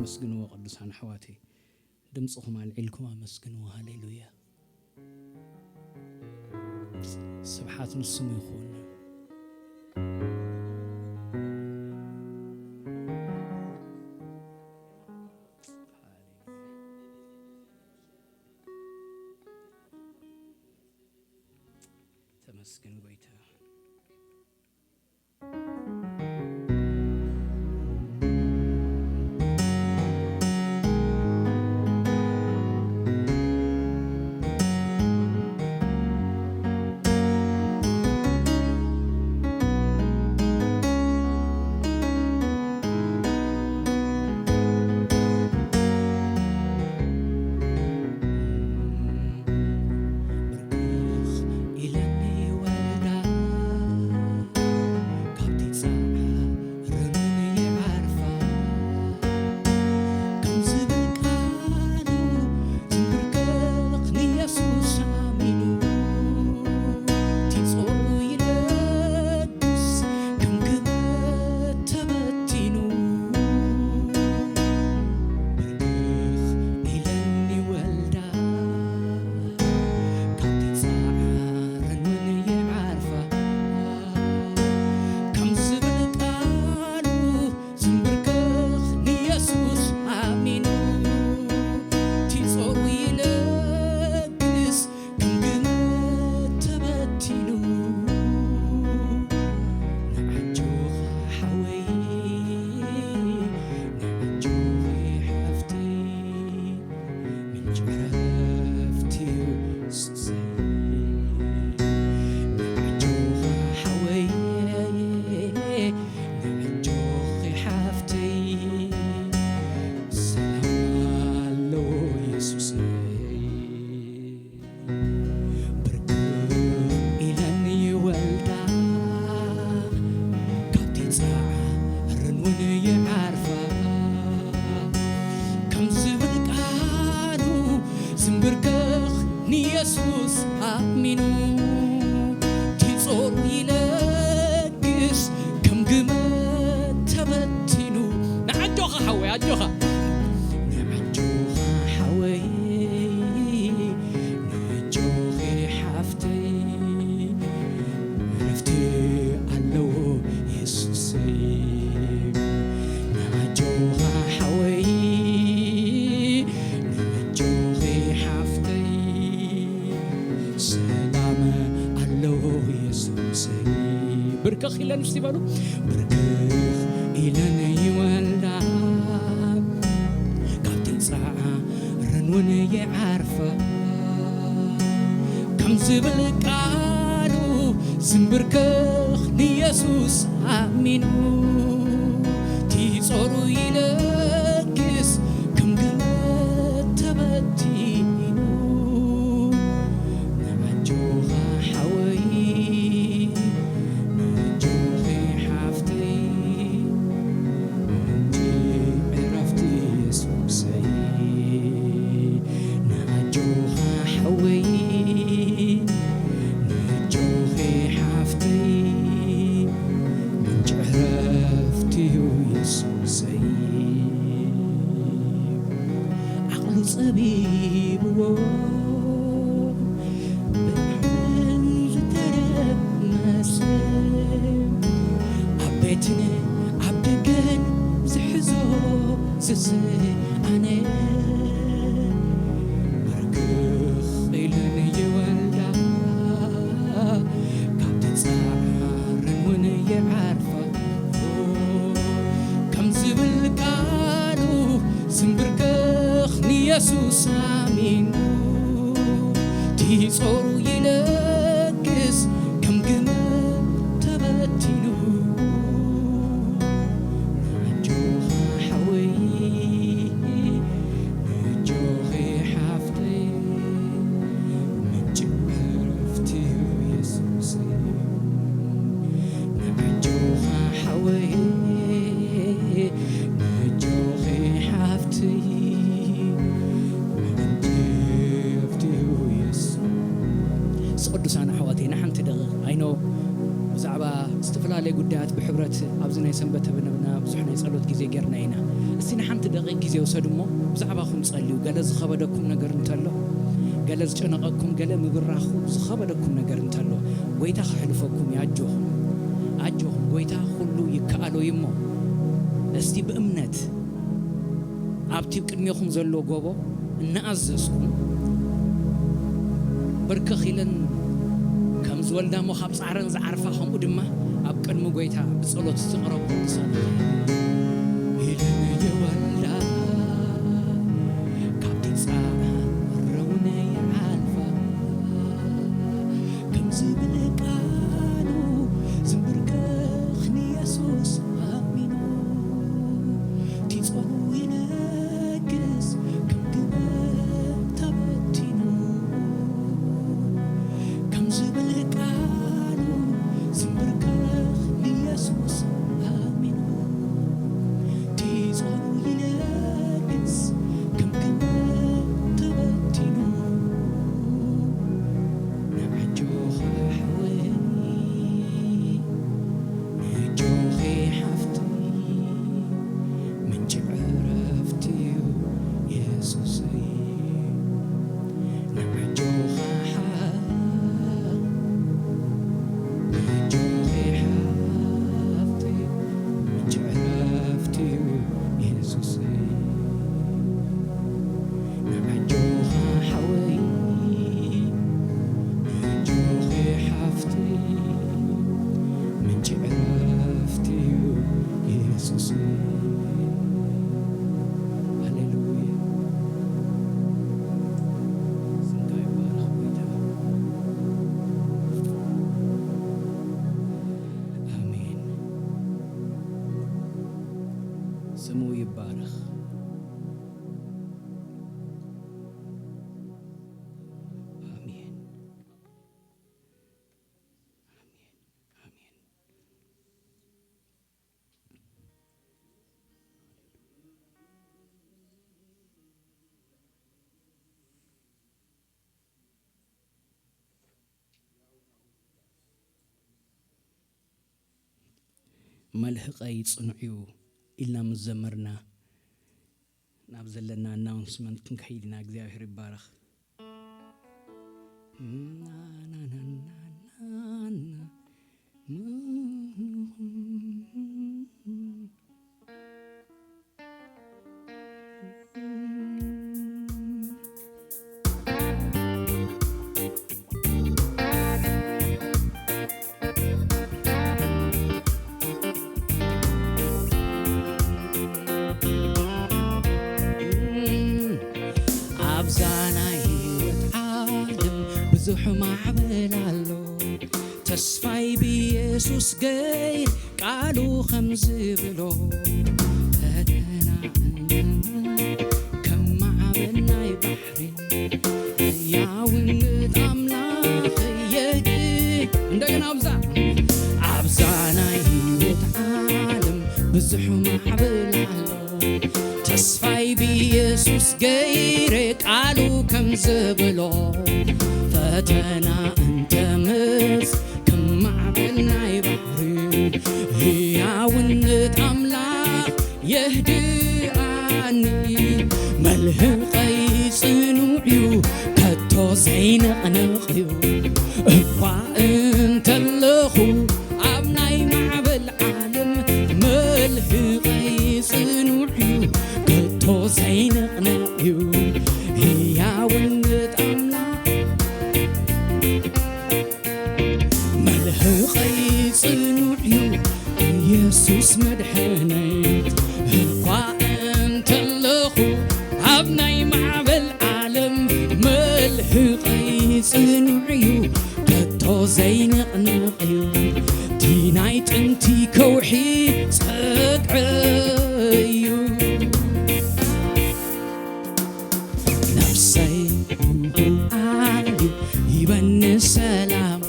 ኣመስግንዎ ቅዱሳን ኣሕዋተይ፣ ድምፅኹም ኣልዒልኩም ኣመስግንዎ። ሃሌሉያ፣ ስብሓት ንስሙ ይኹን። ተመስገን ጎይታ። ብርክኽ ኢለኒ ወልዳ ካብቲ ጻዕርን ይዓርፋ ከም ዝብል ቃሉ ዝንብርከኽ ንየሱስ ኣሚኑ እቲ ጾሩ ይለግስ ከም ግመ ተበቲኑ ብርክኽ ኢለኒ ወልዳ ካብቲ ጻዕርን ውን ይዓርፋ ከም ዝብል ቃሉ ዝንብርከኽ ንየሱስ ኣሚኑ እቲ ጾሩ ይለግስ ከም ግመ ተበቲኑ ንዓጆኻ ሓወይ ንዓጆኺ ሓፍተይ ምንጪ ዕረፍቲ እዩ የሱሰይ ንዓጆኻ ሓወይ ንዓጆኺ ሓፍተይ ሰላም ኣለዎ የሱሰይ ብርክኽ ኢለን ይወልዳ ካብቲ ጻዕርን ውን ይዓርፋ ከም ዝብል ቃሉ ዝንብርከኽ ንየሱስ ኣሚኑ እቲ ጾሩ ይለግስ ከም ግመ ተበቲኑ ንዓጆኻ ሓወይ ኣጆኻ ንዓጆኻ ሓወይ ንዓጆኺ ሓፍተይ ዕረፍቲ ኣለዎ የሱሰይ ንዓጆኻ ሓወይ ንዓጆኺ ሓፍተይ ሰላም ኣለዎ የሱሰይ ብርከኽ ኢለን እስቲ በሉ ብርከኽ ኢለን ይወልዳ ካብቲ ጻዕርን ውን ይዓርፋ ከም ዝብል ቃሉ ዝንብርከኽ ንየሱስ ኣሚኑ እቲ ጾሩ ይለግስ ከም ግመ ተበቲኑ ንዓጆኻ ሓወይ ንዓጆኺ ሓፍተይ ምንጪ ዕረፍቲ የሱሰይ ንዓጆኻ ሓወይ ንዓጆኺ ሓፍተይ ምንጪ ዕረፍቲ እዩ የሱሰይ ዓቕሉ ጸቢብዎ ብሕልም ዝተረመሰ ኣብ ቤትን ኣብ ደገን ዝሕዞ ስስኣነ ብርክኽ ኢለን ይወልዳ ካብቲ ጻዕርን ውን ይዓርፋ ከም ዝብል ቃሉ ዝንብርከኽ ንየሱስ ኣሚኑ እቲ ጾሩ ይለግስ ከም ግመ ተበቲኑ ንዓጆኻ ሓወይ ንዓጆኺ ሓፍተይ ምንጪ ዕረፍቲ እዩ የሱሰይ ንዓጆኻ ሓወይ ንዓጆኺ ሓፍተይ ምንጪ ዕረፍቲ እዩ የሱስ ቅዱሳን ኣሕዋተይ ንሓንቲ ደቂቕ ኣይኖ ብዛዕባ ዝተፈላለየ ጉዳያት ብሕብረት ኣብዚ ናይ ሰንበት ተበነብና ብዙሕ ናይ ጸሎት ግዜ ጌርና ኢና እስቲ ንሓንቲ ደቂቕ ግዜ ውሰዱ እሞ ብዛዕባኹም ጸልዩ። ገለ ዝኸበደኩም ነገር እንተሎ፣ ገለ ዝጨነቐኩም፣ ገለ ምብራኹ ዝኸበደኩም ነገር እንተሎ፣ ጎይታ ከሕልፈኩም እዩ። ኣጆኹም፣ ኣጆኹም፣ ጎይታ ኩሉ ይከኣሎ እዩ እሞ፣ እስቲ ብእምነት ኣብቲ ቅድሜኹም ዘሎ ጎቦ እናኣዘዝኩም ብርክኽ ኢለን ከም ዝወልዳ እሞ ካብ ጻዕረን ዝዓርፋ፣ ከምኡ ድማ ኣብ ቅድሚ ጎይታ ብጸሎት ዝተቕረቡ ቅዱሳን ኢለን ይወልዳ፣ ካብቲ ጻዕረውን ይዓርፋ። ከም ዝብል ቃሉ ዝምብርከኽ ንየሱስ ኣሚኑ፣ እቲ ጾሙ ይነግስ ከም ግመል ተበቲኑ። ከም ዝብል ቃሉ ዝምብርከኽ ንየሱስ ኣሚኑ፣ እቲ ጾሙ ይነግስ ከም ግመል ተበቲኑ። ንኣጆኻ ሓወይ፣ ንኣጆኺ ሓፍተይ፣ ምንጪ ዕረፍቲ እዩ የሱሰይ። ንኣጆኻ ሓ-፣ ንኣጆኺ ሓፍተይ፣ ምንጪ ዕረፍቲ እዩ የሱሰይ። ንኣጆኻ ሓወይ፣ ንኣጆኺ ሓፍተይ፣ ምንጪ ዕረፍቲ እዩ የሱስ። ሃሌሉያ። ስምካ ይባረኽ ጎይታ። ኣሜን። ስሙ ይባረኽ። ኣሜን። ኣሜን። ኣሜን። መልህቐይ ጽኑዕ እዩ ኢልና ምስ ዘመርና፣ ናብ ዘለና ኣናውንስመንት ክንከይድ ኢና። እግዚኣብሔር ይባረኽ። ኣብዛ ናይ ህይወት ዓለም ብዙሕ ማዕበል ኣሎ። ተስፋይ ብየሱስ ገይር ቃሉ ከም ዝብሎ፣ ፈተና እንድምር ከም ማዕበል ናይ ባሕሪ፣ ህያውነት ኣምላኽ የግድ። እንደገና ኣብዛ፣ ኣብዛ ናይ ህይወት ዓለም ብዙሕ ማዕበል ኣሎ። ተስፋይ ብየሱስ ገይረ ቃሉ ከም ዝብሎ፣ ፈተና እንተምጽእ ከም ማዕበል ናይ ባሕሪ፣ ህያውነት ኣምላኽ የህድኣኒ። መልህቐይ ጽኑዕ እዩ ከቶ ዘይንቕንቕ እዩ። እኳ እንተለኹ ኣብ ናይ ማዕበል ዓለም፣ መልህቐይ ጽኑዕ እዩ ከቶ ዘይንቕንቕ እዩ። ህያውነት ኣምላኽ መልህቐይ ጽኑዕ እዩ ኢየሱስ መድሕነይ። እኳ እንተለኹ ኣብ ናይ ማዕበል ዓለም፣ መልህቐይ ጽኑዕ እዩ ከቶ ዘይንቕንቕ እዩ። እቲ ናይ ጥንቲ ከውሒ ጸግዒ እዩ። ነፍሰይ እንኳ ኣልዩ ሂበኒ ሰላም፣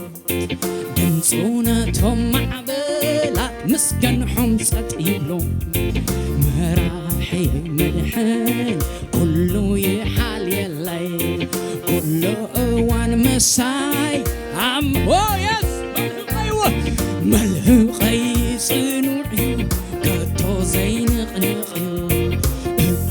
ድምፁ ነቶም ማዕበላት ምስ ገንሖም ጸጥ ይብሉ። መራሒ መድሕን ኩሉ ይሓልየለይ፣ ኩሉ እዋን ምሳይ ኣም-፣ ኦ የስ! መልህቐይዎ! መልህቐይ ጽኑዕ እዩ፣ ከቶ ዘይንቕንቕ እዩ። እኳ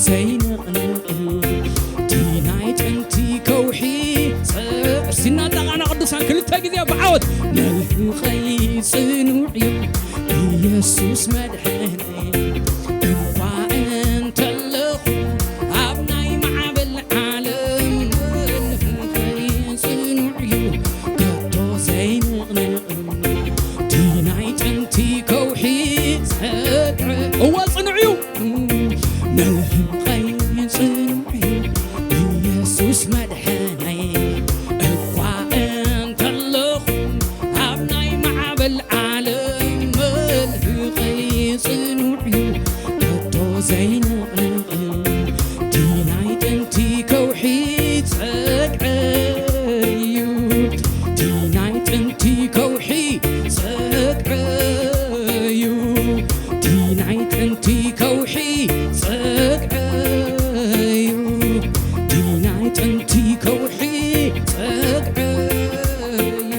ዘይንቕንቕ እቲ ናይ ጥንቲ ከውሒ ጽ-፣ እስቲ እናጠቓዕና ቅዱሳን ክልተ ግዜ ብዓወት። መልህቐይ ጽኑዕ እዩ ኢየሱስ መድሕነይ፣ እኳ እንተለኹ ኣብ ናይ ማዕበል ዓለም። መልህቐይ ጽኑዕ እዩ ከቶ ዘይንቕንቕ እቲ ናይ ጥንቲ ከውሒ ጸግዒ። እወ ጽኑዕ እዩ። መልህቐይ ጽኑዕ እዩ ኢየሱስ መድሕነይ፣ እኳ እንተለኹ ኣብ ናይ ማዕበል ዓለም። መልህቐይ ጽኑዕ እዩ ከቶ ዘይንቕንቕ፣ እቲ ናይ ጥንቲ ከውሒ ጸግዒ እዩ። እቲ ናይ ጥንቲ ከውሒ ጸግዒ እዩ። እቲ ናይ ጥንቲ ከውሒ ጸግዒ እዩ። እቲ ናይ ጥንቲ ከውሒ ጸግዒ እዩ።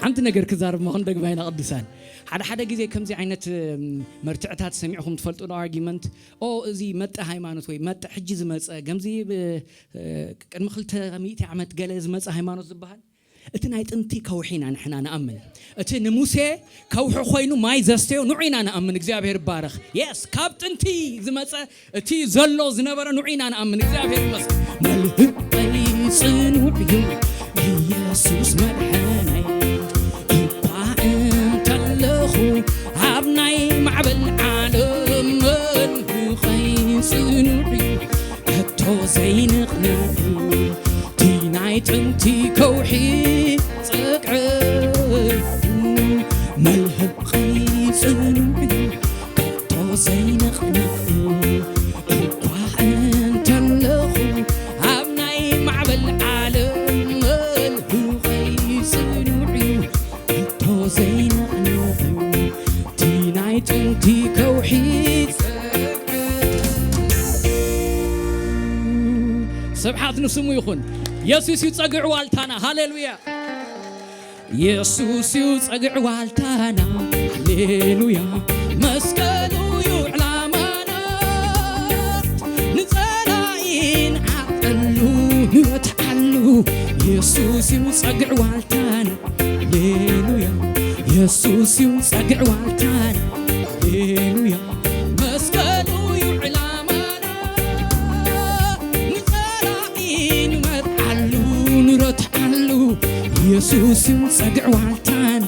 ሓንቲ ነገር ክዛረብ ሞ ክንደግማ ኢና ቅዱሳን። ሓደ ሓደ ግዜ ከምዚ ዓይነት፣ እም፣ መርትዕታት ሰሚዕኹም ትፈልጡ ዶ? ኣርጊመንት፣ ኦ፣ እዚ መጠ ሃይማኖት ወይ መጠ ሕጂ ዝመጸ፣ ከምዚ ብ-፣ እ፣ ቅድሚ ክልተ ሚእቲ ዓመት ገለ ዝመጸ ሃይማኖት ዝበሃል፣ እቲ ናይ ጥንቲ ከውሒ ኢና ንሕና ንኣምን። እቲ ንሙሴ ከውሒ ኮይኑ ማይ ዘስተዮ ንዑ ኢና ንኣምን። እግዚኣብሔር ይባረኽ። የስ፣ ካብ ጥንቲ ዝመጸ እቲ ዘሎ ዝነበረ ንዑ ኢና ንኣምን። እግዚኣብሔር ይመስገን። መልህቐይ ጽኑዕ እዩ ኢየሱስ መድሕነይ፣ እኳ እንተለኹ ኣብ ናይ ማዕበል ዓለም። መልህቐይ ጽኑዕ እዩ ከቶ ዘይንቕንቕ፣ እቲ ናይ ጥንቲ ከውሒ ጸግዒ። መልህቐይ ጽኑዕ እዩ ከቶ ዘይንቕንቕ፣ እኳ እንተለኹ ኣብ ናይ ማዕበል ዓለም። መልህቐይ ጽኑዕ እዩ ከቶ ዘይንቕንቕ፣ እቲ ናይ ጥንቲ ከውሒ ጸግዒ። ስብሓት ንስሙ ይኹን። የሱስ እዩ ጸግዒ ዋልታና። ሃሌሉያ። የሱስ እዩ ጸግዒ ዋልታና፣ ሃሌሉያ። መስቀሉ እዩ ዕላማና፣ ንጸላኢ ንዓጠሉ፣ ንበትዓሉ። የሱስ እዩ ጸግዒ ዋልታና፣ ሃሌሉያ። የሱስ እዩ ጸግዒ ዋልታና፣ ሃሌሉያ። መስቀሉ እዩ ዕላማና፣ ንጸላኢ ንመትዓሉ፣ ንረትዓሉ። የሱስ እዩ ጸግዒ ዋልታና።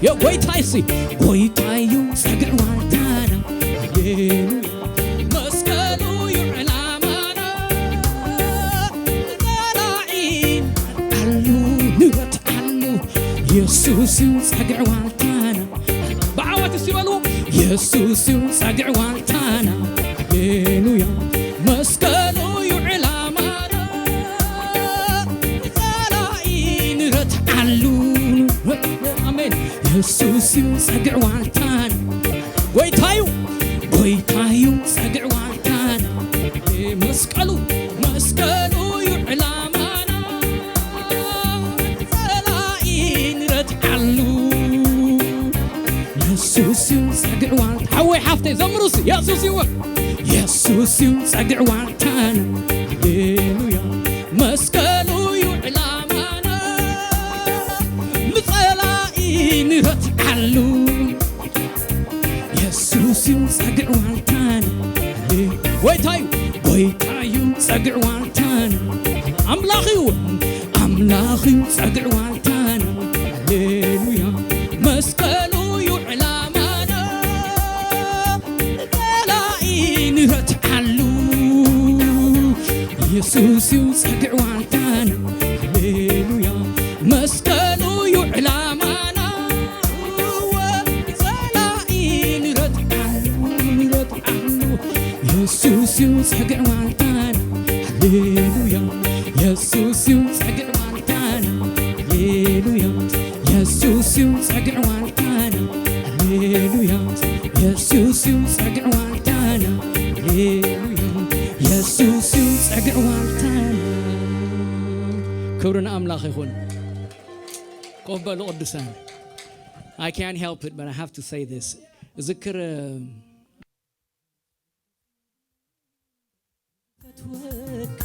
የጎይታይ ሲ ጎይታይ እዩ ጸግዒ ዋልታና። ሃሌሉያ። መስቀሉ እዩ ዕላማና፣ ንጸላኢ ንመትዓሉ፣ ንረትዓሉ። የሱስ እዩ ጸግዒ ዋልታና። ብዓወት እስቲ በሉ። የሱስ እዩ ጸግዒ ዋልታና። ሃሌሉያ። መስቀሉ እዩ ዕላማና፣ ንጸላኢ ንረትዓሉ። ኣሜን። የሱስ እዩ ጸግዒ ዋልታና። ጎይታ እዩ፣ ጎይታ እዩ ጸግዒ ዋልታና። መስቀሉ፣ መስቀሉ እዩ ዕላማና፣ ጸላኢ ንረትዓሉ። የሱስ እዩ ጸግዒ ዋልታ። ሓወይ ሓፍተይ ዘምሩስ። የሱስ እዩ፣ የሱስ እዩ ጸግዒ ዋልታና። ሃሌሉያ። መስቀሉ እዩ ዕላማና፣ ንጸላኢ ንረትዓሉ። የሱስ እዩ ጸግዒ ዋልታና። ጎይታ እዩ፣ ጎይታ እዩ ጸግዒ ዋልታና። ኣምላኽ እዩ፣ ኣምላኽ እዩ ጸግዒ ዋልታና። ሃሌሉያ። መስቀሉ እዩ ዕላማና፣ ንጸላኢ ንረትዓሉ። የሱስ እዩ ጸግዒ ዋልታና። ሃሌሉያ። መስቀሉ እዩ ዕላማና፣ እወ፣ ንጸላኢ ንረትዓሉ፣ ንረትዓሉ። የሱስ እዩ ጸግዒ ዋልታና። ሃሌሉያ። የሱስ እዩ ጸግዒ ዋልታና። ሃሌሉያ። የሱስ እዩ ጸግዒ ዋልታና። ሃሌሉያ። የሱስ እዩ ጸግዒ ዋልታና። ሃሌሉያ። የሱስ እዩ ጸግዒ ዋልታና። ክብሪ ንኣምላኽ ይኹን። ኮፍ በሉ ቅዱሳን። I can't help it, but I have to say this. እዝክር፣ ፈትወካ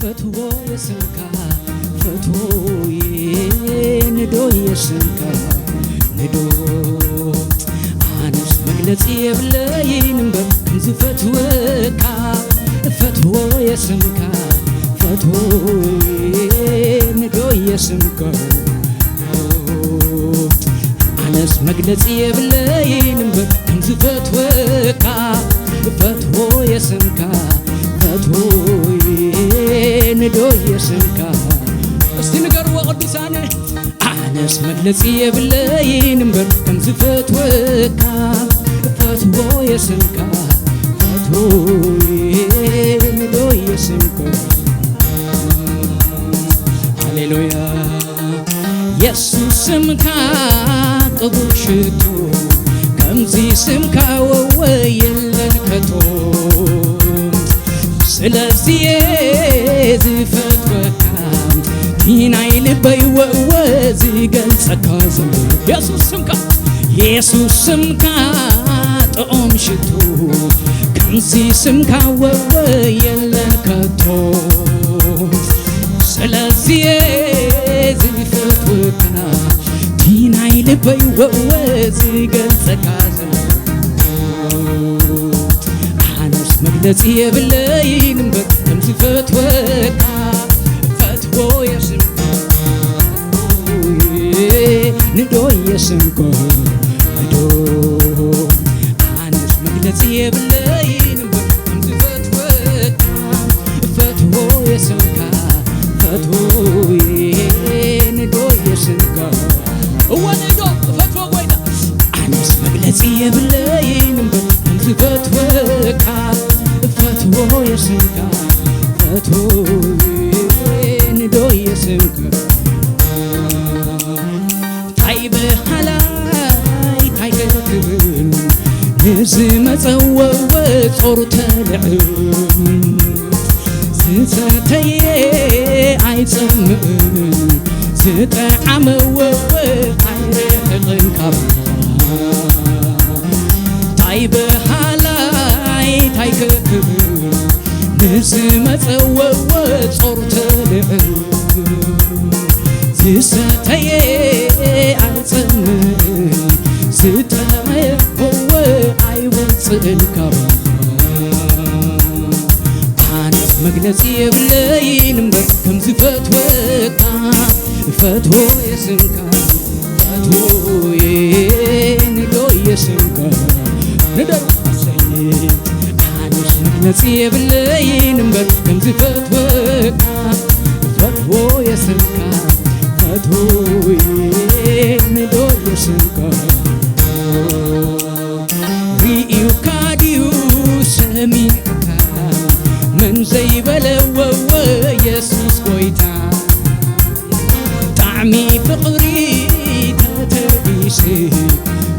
ፈትዎ የስምካ ፈትዎ ንዶ የስምካ ንዶ ኣነስ መግለጺ የብለይን እምበር ከም ዝፈትወካ ፈትዎ የስምካ ፈትዎ ንዶ የስምካ ኣነስ መግለጺ የብለይን እምበር ከም ዝፈትወካ ፈትዎ የስምካ ፈትዎ ንዶ የስምካ እስቲ ንገርዎ ቅዱሳን ኣነስ መግለጺ የብለይን እምበር ከም ዝፈትወካ ፈትዎ የስምካ ፈትዎ ንዶ የስምካ ሃሌሉያ የሱስ ስምካ ቅቡል ሽቱ ከምዚ ስምካ ወወ የለን ከቶ ስለዚየ ዝፈትወካ ቲ ናይ ልበይ ወወ ዝገልጸካ ዘሎ የሱስ ስምካ የሱስ ስምካ ጥዑም ሽቱ ከምዚ ስምካ ወወ የለን ከቶ ስለዚየ ዝፈትወካ ቲ ናይ ልበይ ወወ ዝገልጸካ ዘሎ ኣነስ መግለጺ የብለይን እምበር ከም ዝፈትወካ ፈትዎ የስምኮ ንዶ የስምኮ ንዶ ኣነስ መግለጺ የብለይን እምበር ከም ዝፈትወካ ፈትዎ የስምካ ፈትዎ ንዶ የስምኮ እወ ንዶ ፈትዎ ጎይታ ኣነስ መግለጺ የብለይን እምበር ከም ዝፈትወካ ፈትዎ የስምካ ፈትዎ ንዶ የስምካ ታይ በሃላይ ታይ ክብል ንዝመጸወወ ጾሩ ተልዕም ዝሰተየ ኣይጸምእን ዝጠዓመወወ ኣይርሕቕን ካብ ታይ በሃላይ ታይ ክክብል ንዝመጸወወ ጾር ተልዕል ዝሰተየ ኣይጸምእን ዝጠመወወ ኣይወፅእን ካብ ኣነስ መግለፂ የብለይን እምበር ከም ዝፈትወካ ፈትዎ የስምካ ፈትዎ ንዶ የስምካ ንደሩ ኣሰይ ኣነስ መግለፂ የብለይን እምበር ከም ዝፈትወካ ፈትዎ የስምካ ፈትዎ ንዶ የስምካ ርእዩካ ድዩ ሰሚዕካ መን ዘይበለ ወወ የሱስ ጎይታ ጣዕሚ ፍቕሪ ተተኢሲ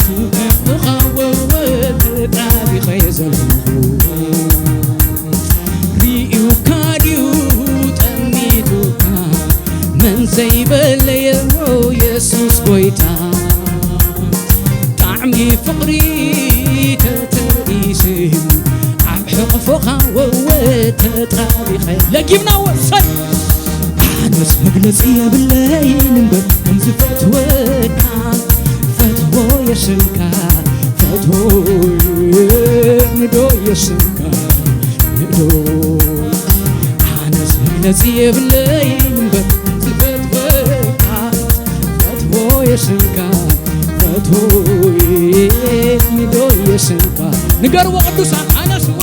ትብኻ ወወ ተጣቢኸ ዘለኹ ርእዩካ ድዩ ጠሚቱካ መን ዘይበለዮ የሱስ ጎይታ ጣዕሚ ፍቕሪ ተተኢሲ ኣብ ሕቕፎኻ ወወ ተጣቢቐ ለጊምና ወሰድ ኣነስ መግለጺ የብለይን እምበር ከም ዝፈትወካ ፈትዎ የስምካ ፈትዎ ንዶ የስምካ ንዶ ኣነስ መግለጺ የብለይን እምበር ዝፈትወካ ፈትዎ የስምካ ፈትዎ ንዶ የስምካ ንገርዎ ቅዱሳን ኣነስ ወ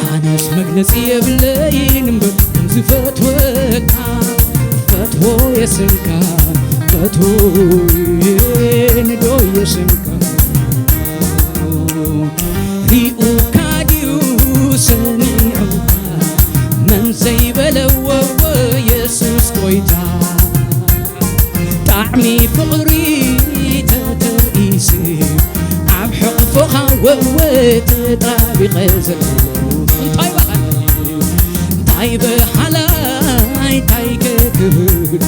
ኣነስ መግለጺ የብለይን እምበር ከም ዝፈትወካ ፈትዎ የስምካ ፈትዎ ንዶ የስምካ ሪኡካ ድዩ ሰሚዑካ መን ዘይበለዎ የሱስ ጎይታ ጣዕሚ ፍቕሪ ተተኢሲ ኣብ ሕቕፎኻ ወወ ተጣቢቐ ዘለኹ እንታይ በሃል እንታይ በሃላይ እንታይ ክክብል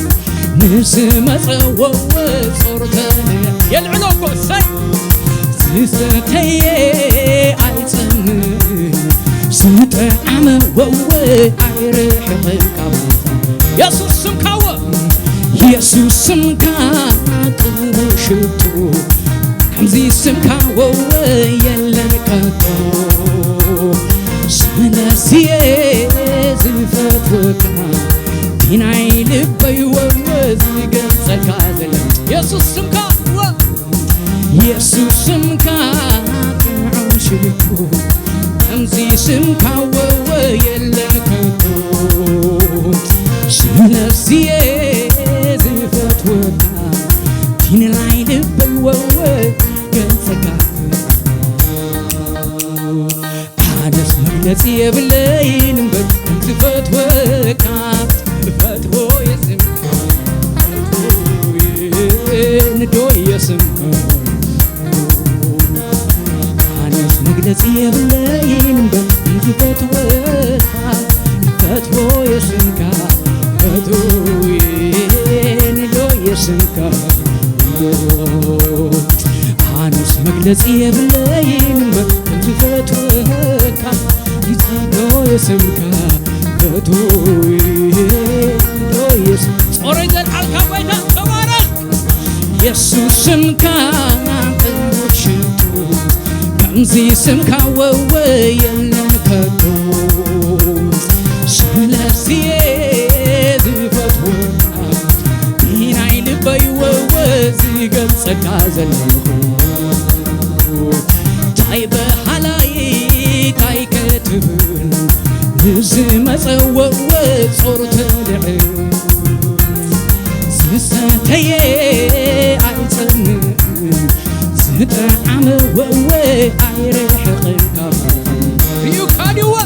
ንዝመጸ ወወ ጾር ተለያ የልዕሎ እኮ እሰይ ዝሰተየ ኣይጸምእ ብጠዓመ ወወ ኣይርሕቕን ካባኻ። የሱስ ስምካ ወ የሱስ ስምካ ቅቡል ሽቱ፣ ከምዚ ስምካ ወወ የለን ከቶ። ስለዚየ ዝፈትወካ፣ እቲ ናይ ልበይ ወወ ዝገልጸካ ዘለ የሱስ ስምካ ወ የሱስ ስምካ ጥዑም ሽቱ፣ ከምዚ ስምካ ወወ የለን ከቶ። ስለዚየ ዝፈትወካ፣ እቲ ናይ ልበይ ወወ ገልጸካ። ኣነስ መግለጺ የብለይን እምበር ዝፈትወካ፣ ዝፈትዎ የስምካ፣ ንዶ የስምካ። ኣነስ መግለጺ የብለይን እምበር ዝፈትወካ፣ ዝፈትዎ የስምካ፣ ዝፈትዎ ንዶ የስምካ። ኣነስ መግለጺ የብለይን እምበር ዝፈትወካ፣ ይጸሎ የስምካ፣ ዝፈትዎ ንዶ የስ-፣ ጾረይ ዘልዓልካ ጎይታ ተባረኽ። የሱስ ስምካ ቅዱስ ሽቱ፣ ከምዚ ስምካ ወወ የለን ከቶ። ስለዚየ ዝፈትወካ፣ ናይ ልበይ ወወ ዝገልጸካ ዘለኹ። ታይ በሃላይ ታይ ከትብል፣ ንዝመጸ ወወ ጾር ተልዕል። ዝሰተየ ኣይጸምእን፣ ዝጠዓመ ወወ ኣይርሕቕን ካባኻ። ሪኡካ ድዩ ወ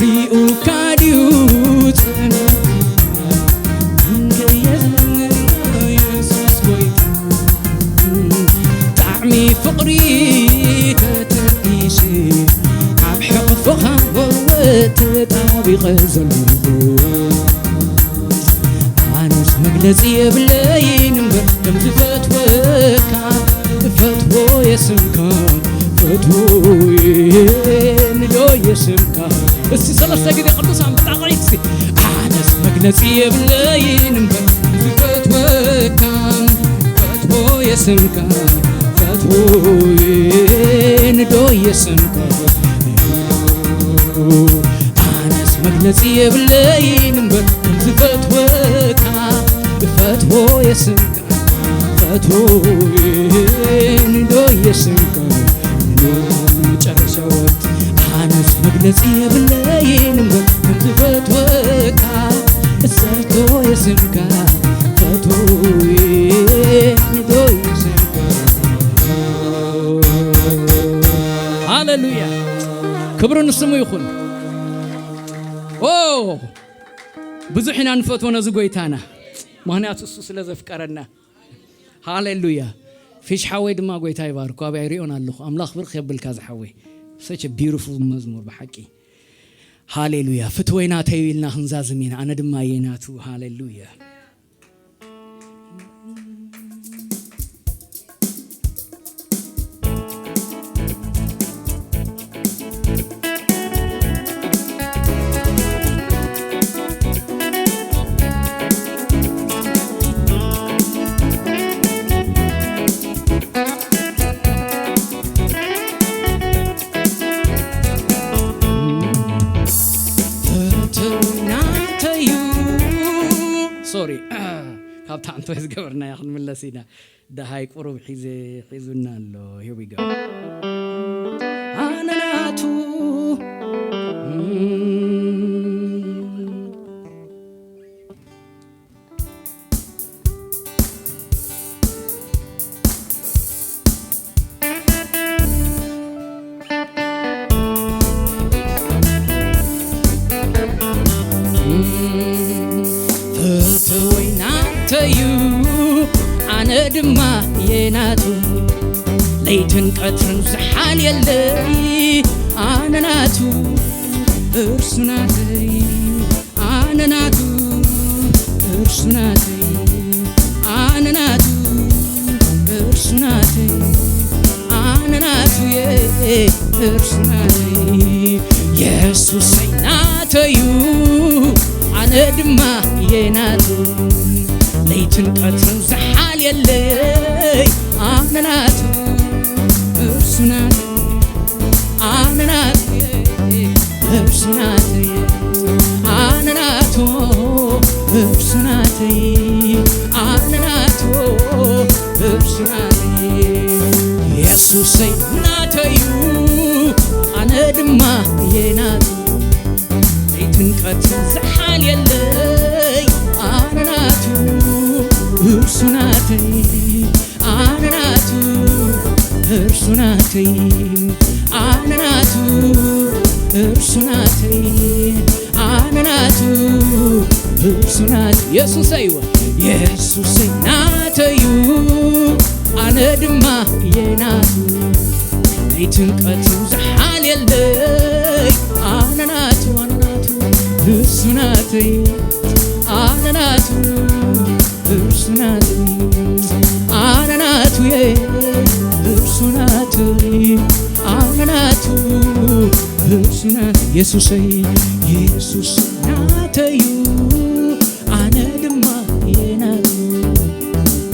ሪኡካ ድዩ ጽንዕ፣ እንከየዝምር የሱስ ጎይታ። ጣዕሚ ፍቕሪ ተተንኢሰ፣ ኣብ ሕቕፍኻ ወወ ተጣቢቐ ዘለኹ። ኣነስ መግለጺ የብለይን እምበር ከም ዝፈትወካ፣ ዝፈትዎ የስምካ፣ ዝፈትዎ ንዶ የስምካ። እስቲ ሰለስተ ግዜ ቅዱሳን ብጣቕዒት እስቲ። ኣነስ መግለጺ የብለይን እምበር ዝፈትወካ፣ ዝፈትዎ የስምካ፣ ዝፈትዎ ንዶ የስምካ። ኣነስ መግለጺ የብለይን እምበር ከም ዝፈትወካ፣ ዝፈትዎ የስምካ፣ ዝፈትዎ ንዶ የስምካ። መጨረሻ ወት ኣነስ መግለጺ የብለይን እምበር ከም ዝፈትወካ፣ ዝፈትዎ የስምካ፣ ዝፈትዎ ንዶ የስምካ። ሃሌሉያ፣ ክብሪ ንስሙ ይኹን። ኦ፣ ብዙሕ ኢና ንፈትዎ ነዚ ጎይታና፣ ምኽንያቱ እሱ ስለ ዘፍቀረና። ሃሌሉያ። ፊሽ ሓወይ ድማ ጎይታ ይባርኮ፣ ኣብያ ይሪኦን ኣለኹ። ኣምላኽ ብርኽ የብልካ ዝሓወይ። Such a beautiful መዝሙር ብሓቂ። ሃሌሉያ። ፍትወይ ናተይ ኢልና ክንዛዝም ኢና፣ ኣነ ድማ እየ ናቱ። ሃሌሉያ። ፍትውናተዩ። ሶሪ፣ ካብ ታዕንቶ ዝገበርናዮ ክንምለስ ኢና። ደሃይ ቁሩብ ሒዘ፣ ሒዙና ኣሎ። Here we go። ኣነ ናቱ። ፍትወይ ናተዩ፣ ኣነ ድማ የናቱ። ለይትን ቀትርን ዝሓልየለይ ኣነ ናቱ፣ እርሱ ናተይ። ኣነ ናቱ፣ እርሱ ናተይ። ኣነ ናቱ፣ እርሱ ናተይ። ኣነ ናቱ፣ የ-፣ እርሱ ናተይ። የ- እዩ ኣነ ድማ የናቱ ለይትን ቀትርን ዝሓልየለይ ኣነ ናቱ እርሱ ናቱ ኣነ ናቱ እርሱ ናቱ ኣነ ናቱ እርሱ ናቱ ኣነ ናቱ እርሱ ናቱ የሱሰይ ናተዩ ኣነ ድማ የናቱ ለይትን ቀትርን ዝሓልየለይ ኣነ ናቱ እርሱ ናተይ ኣነ ናቱ እርሱ ናተይ ኣነ ናቱ እርሱ ናተይ ኣነ ናቱ እርሱ ናት የሱሰይ የሱሰይ ናተዩ ኣነ ድማ የናቱ ለይትን ቀትርን ዝሓልየለይ ኣነ ናቱ ኣነ ናቱ እርሱ ናተይ ኣነ ናቱ እርሱ ናተይ ኣነ ናቱ እርሱ ናተይ ኣነ ናቱ እርሱ ናት የሱሰይ የሱስ ናተዩ ኣነ ድማ የናቱ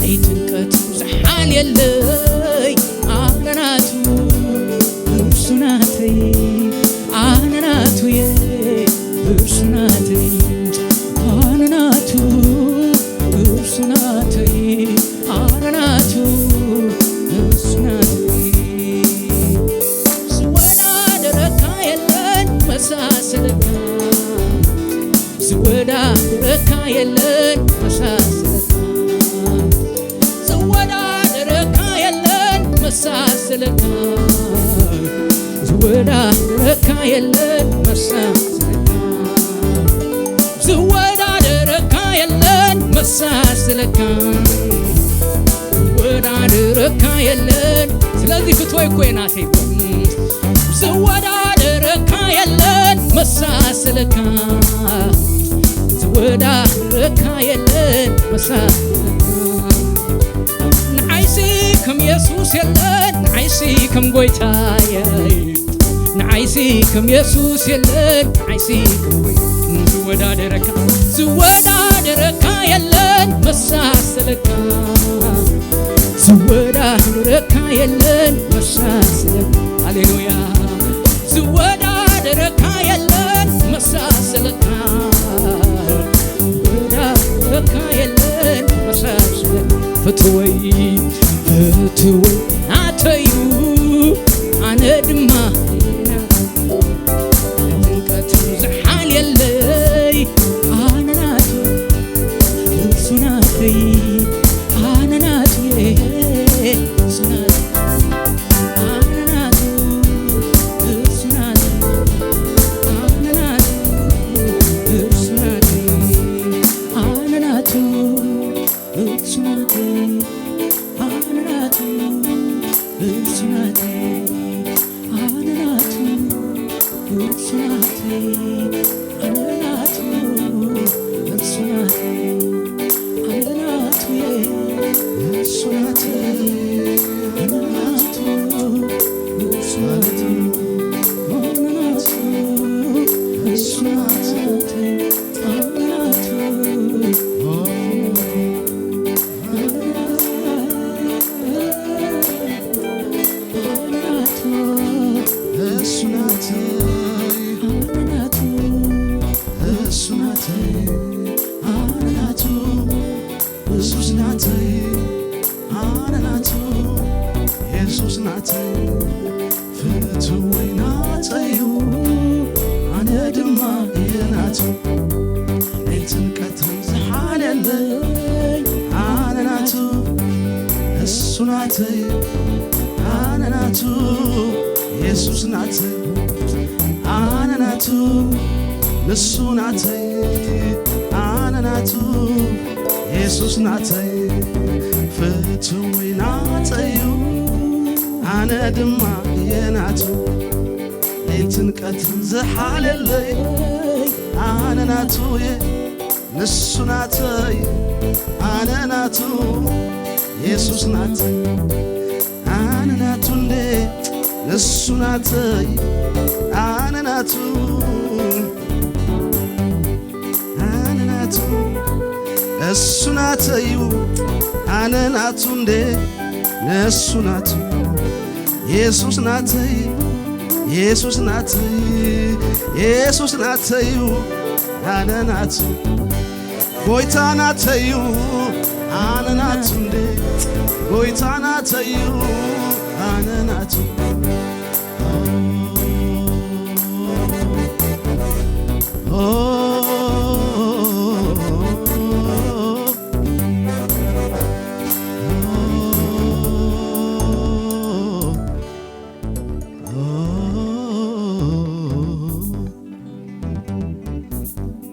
ለይትን ቀትርን ዝሓልየለይ ኣነ ናቱ እርሱ ናተይ ኣነ ናቱ እርሱ ናተይ ኣነ ናቱ እርሱ ናተይ ኣነ ናቱ እርሱ ናተይ ዝወዳደረካ የለን መሳሰለካ ዝወዳደረካ የለን መሳሰለካ ዝወዳደረካ የለን መሳሰለካ ዝወዳደረካ የለን መሳሰለካ ዝወዳደረካ የለን መሳሰለካ ዝወዳደረካ የለን ስለዚህ ፍትወይ እኮ ናተይ ዝወዳደረካ የለን መሳሰለካ ዝወዳደረካ የለን መሳሰለካ ንዓይሲ ከም የሱስ የለን ንዓይሲ ከም ጎይታየ ንዓይሲ ከም የሱስ የለን ንዓይሲ ከም ጎይታ ዝወዳደረካ ዝወዳደረካ የለን መሳሰለካ ዝወዳደረካ የለን መሳሰለካ ሃሌሉያ ዝወዳደረካ የለን መሳሰለካ ዝወዳደረካ የለን መሳሰለካ ፍትወይ ፍትወይ ናተዩ ኣነ ድማ ጭንቀትን ዝሓል የለይ ኣነ ናቱ እርሱ ናተይ ኣነ ናቱ እርሱ ናቱ ኣነ ናቱ እርሱ ናቱ ኣነ ናቱ እርሱ ናቱ ኣነ ናቱ እርሱ ናተይ ኣነ ናቱ እርሱ ናተይ ኣነ ናቱ እርሱ ናተይ ኣነ ናቱ እርሱ ናተይ ኣነ ናቱ እርሱ ናተይ ኣነ ናቱ እርሱ ናተይ ኣነ ናቱ እርሱ ናተይ ኣነ ናቱ እሱ ናተይ እሱ ናተይ ኣነ ናቱ እሱስ ናተይ ኣነ ናቱ የሱስ ናተይ ፍትወይ ናተዩ ኣነ ድማ እየ ናቱ ለይትን ቀትርን ዝሓለለይ ኣነ ናቱ እሱ ናተይ ኣነ ናቱ የሱስ ናተይ ኣነ ናቱ ንሱ ናተይ ኣነ ናቱ የሱስ ናተይ ፍትወይ ናተዩ ኣነ ድማ እየ ናቱ ለይትን ቀትርን ዝሓለለይ ኣነ ናቱ እየ ንሱ ናተይ ኣነ ናቱ የሱስ ናተይ ኣነ ናቱ እንዴ ንሱ ናተይ ኣነ ናቱ እሱ ናተዩ ኣነ ናቱ እንዴ ነሱ ናቱ ኢየሱስ ናተይ ኢየሱስ ናተይ ኢየሱስ ናተዩ ኣነ ናቱ ጎይታ ናተዩ ኣነ ናቱ እንዴ ጎይታ ናተዩ ኣነ ናቱ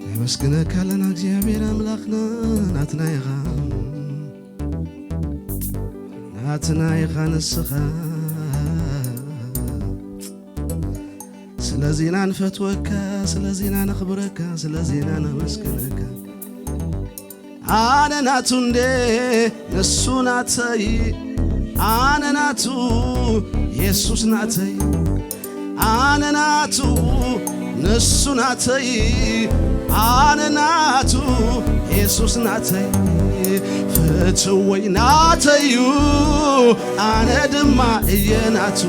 ነመስግነካ ኣለና እግዚኣብሔር ኣምላኽና ናትና ኢኻ ናትና ኢኻ ንስኻ ስለዚ ኢና ንፈትወካ ስለዚ ኢና ነኽብረካ ስለዚ ኢና ነመስግነካ ኣነ ናቱ እንዴ ንሱ ናተይ ኣነ ናቱ የሱስ ናተይ ኣነ ናቱ ንሱ ናተይ ኣነ ናቱ የሱስ ናተይ ፍትወይ ናተዩ ኣነ ድማ እየ ናቱ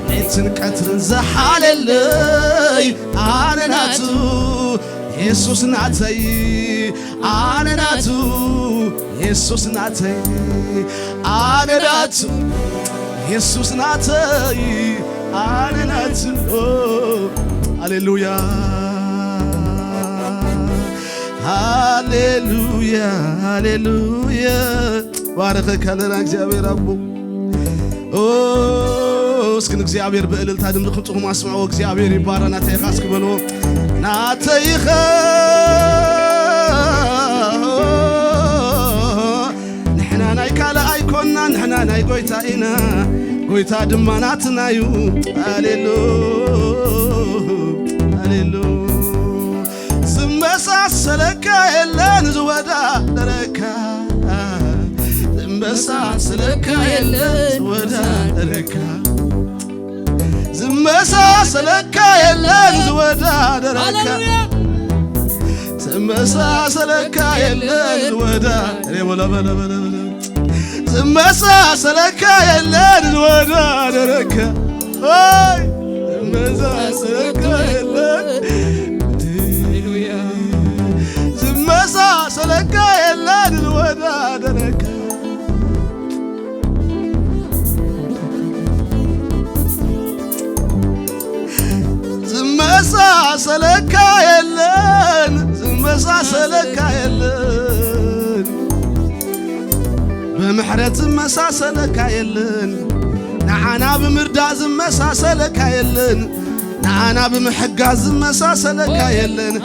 ሌትን ቀትርን ዝሓለለይ ኣነ ናቱ የሱስ ናተይ ኣነ ናቱ የሱስ ናተይ ኣነ ናቱ የሱስ ናተይ ኣነ ናቱ ሃሌሉያ ሃሌሉያ ሃሌሉያ ባረኸካ ለና እግዚኣብሔር ኣቦ እስኪ ንእግዚኣብሔር ብእልልታ ድምፅኹም ፅኹም ኣስምዕዎ እግዚኣብሔር ይባረ ናተይኻ እስኪ በልዎ ናተይኻ ንሕና ናይ ካልእ ኣይኮና ንሕና ናይ ጎይታ ኢና ጎይታ ድማ ናትና እዩ ኣሌሉ ኣሌሉ ዝመሳሰለካ የለን ዝወዳደረካ ዝመሳሰለካ የለን ዝወዳደረካ ዝመሳሰለካ የለን ዝወዳደረካ ዝመሳሰለካ የለን ዝወዳ ዝመሳሰለካ የለን ዝወዳደረካ ዝመሳሰለካ የለን ዝመሳሰለካ የለን ዝወዳደረካ ዝመሳሰለካ የለን ዝመሳሰለካ የለን ብምሕረት ዝመሳሰለካ የለን ንዓና ብምርዳእ ዝመሳሰለካ የለን ንዓና ብምሕጋዝ ዝመሳሰለካ የለን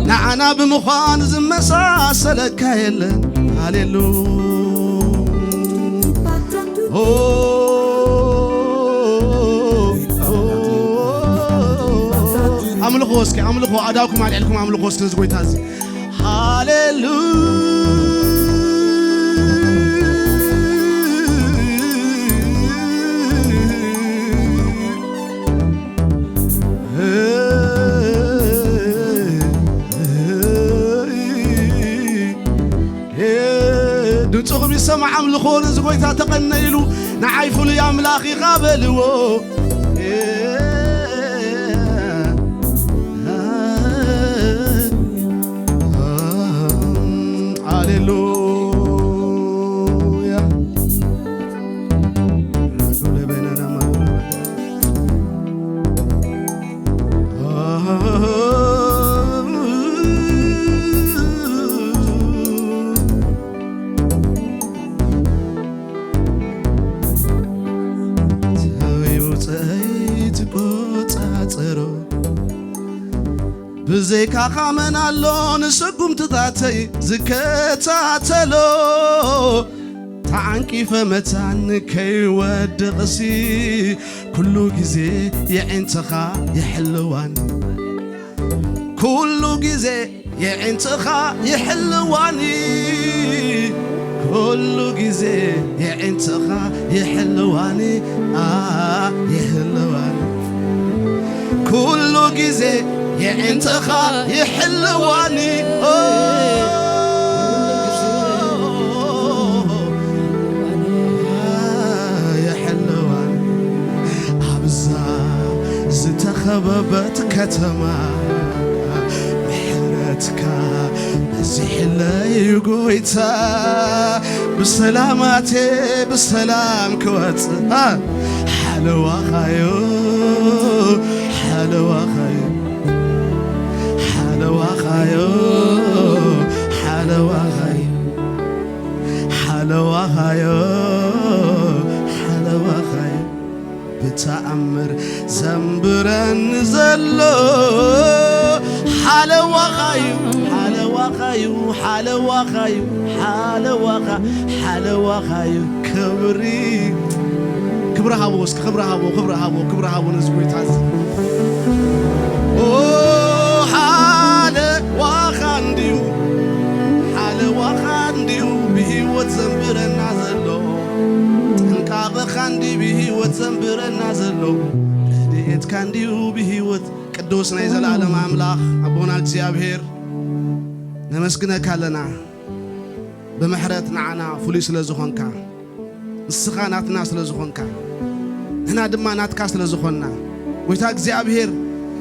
ንዓና ብምዃን ዝመሳሰለካ የለን ሃሌሉ ኣምልኾ እስኪ ኣምልኾ ኣዳውኩም ኣልዕልኩም ኣምልኾ እስኪ እዚ ጎይታ እዚ ሃሌሉ ድምፅኹም ይሰማዕ ኣምልኾ ነዚ ጎይታ ተቐነ ኢሉ ንዓይ ፍሉይ ኣምላኽ ኢኻ በልዎ ሃሌሉያ ተወይ ውፀይ ትቆፃፀሮ ብዘይካኻ መን ኣሎ ንስጉምትታተይ ዝከታተሎ ተዓንቂፈ መታን ከይወድቕሲ ኩሉ ግዜ የዒንትኻ ይሕልዋኒ ኩሉ ግዜ የዒንትኻ ይሕልዋኒ ኩሉ ግዜ የዒንትኻ ይሕልዋኒ ኣ ይሕልዋኒ ኩሉ ግዜ የዒንትኻ ይሕልዋኒ ኦ በበት ከተማ ምሕረትካ በዚሕለይ ጎይታ፣ ብሰላማቴ ብሰላም ክወጽእ ሓለዋኻዮ ሓለዋኻዮ ሓለዋኻዮ ሓለዋኻዮ ሓለዋኻዮ ሓለዋኻዮ ብተኣምር ዘንብረኒ ዘሎ ሓለዋኻዩ ሓለዋኻዩ ሓለዋኻዩ ሓለዋኻ ሓለዋኻዩ ክብሪ ክብሪ ሃቦ እስኪ ክብሪ ሃቦ ክብሪ ሃቦ ክብሪ ሃቦ ነዚ ጎይታ እዚ ኦ ሓለዋኻ እንድዩ ሓለዋኻ እንድዩ ብህይወት ዘንብረና ዘሎ ጥንቃቐኻ እንዲ ብህይወት ዘንብረና ዘሎ ረድኤትካ እንድዩ ብህይወት ቅዱስ ናይ ዘለኣለም ኣምላኽ ኣቦና እግዚኣብሔር ነመስግነካ ኣለና ብምሕረት ንዓና ፍሉይ ስለ ዝኾንካ ንስኻ ናትና ስለ ዝኾንካ ንሕና ድማ ናትካ ስለ ዝኾንና ጎይታ እግዚኣብሔር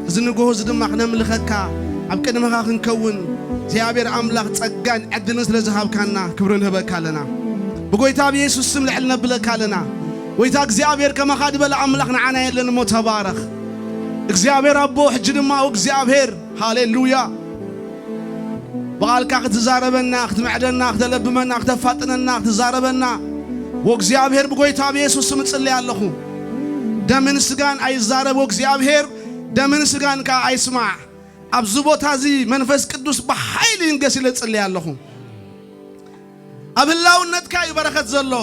እዚ ንግሆ እዚ ድማ ክነምልኸካ ኣብ ቅድመኻ ክንከውን እግዚኣብሔር ኣምላኽ ጸጋን ዕድልን ስለ ዝሃብካና ክብሪ ንህበካ ኣለና ብጎይታ ብየሱስ ስም ልዕል ነብለካ ኣለና ጎይታ እግዚኣብሔር ከማኻ ዝበለ ኣምላኽ ንዓና የለን እሞ ተባረኽ እግዚኣብሔር ኣቦ ሕጂ ድማ እግዚኣብሔር ሃሌሉያ ብቓልካ ክትዛረበና ክትምዕደና ክተለብመና ክተፋጥነና ክትዛረበና ወእግዚኣብሔር ብጎይታ ብየሱስ ስም እጽልይ ኣለኹ ደምን ስጋን ኣይዛረብ ወእግዚኣብሔር ደምን ስጋን ከኣ ኣይስማዕ ኣብዚ ቦታ እዚ መንፈስ ቅዱስ ብሓይሊ ይንገስ ኢለ እጽልይ ኣለኹ ኣብ ህላውነትካ እዩ በረኸት ዘሎ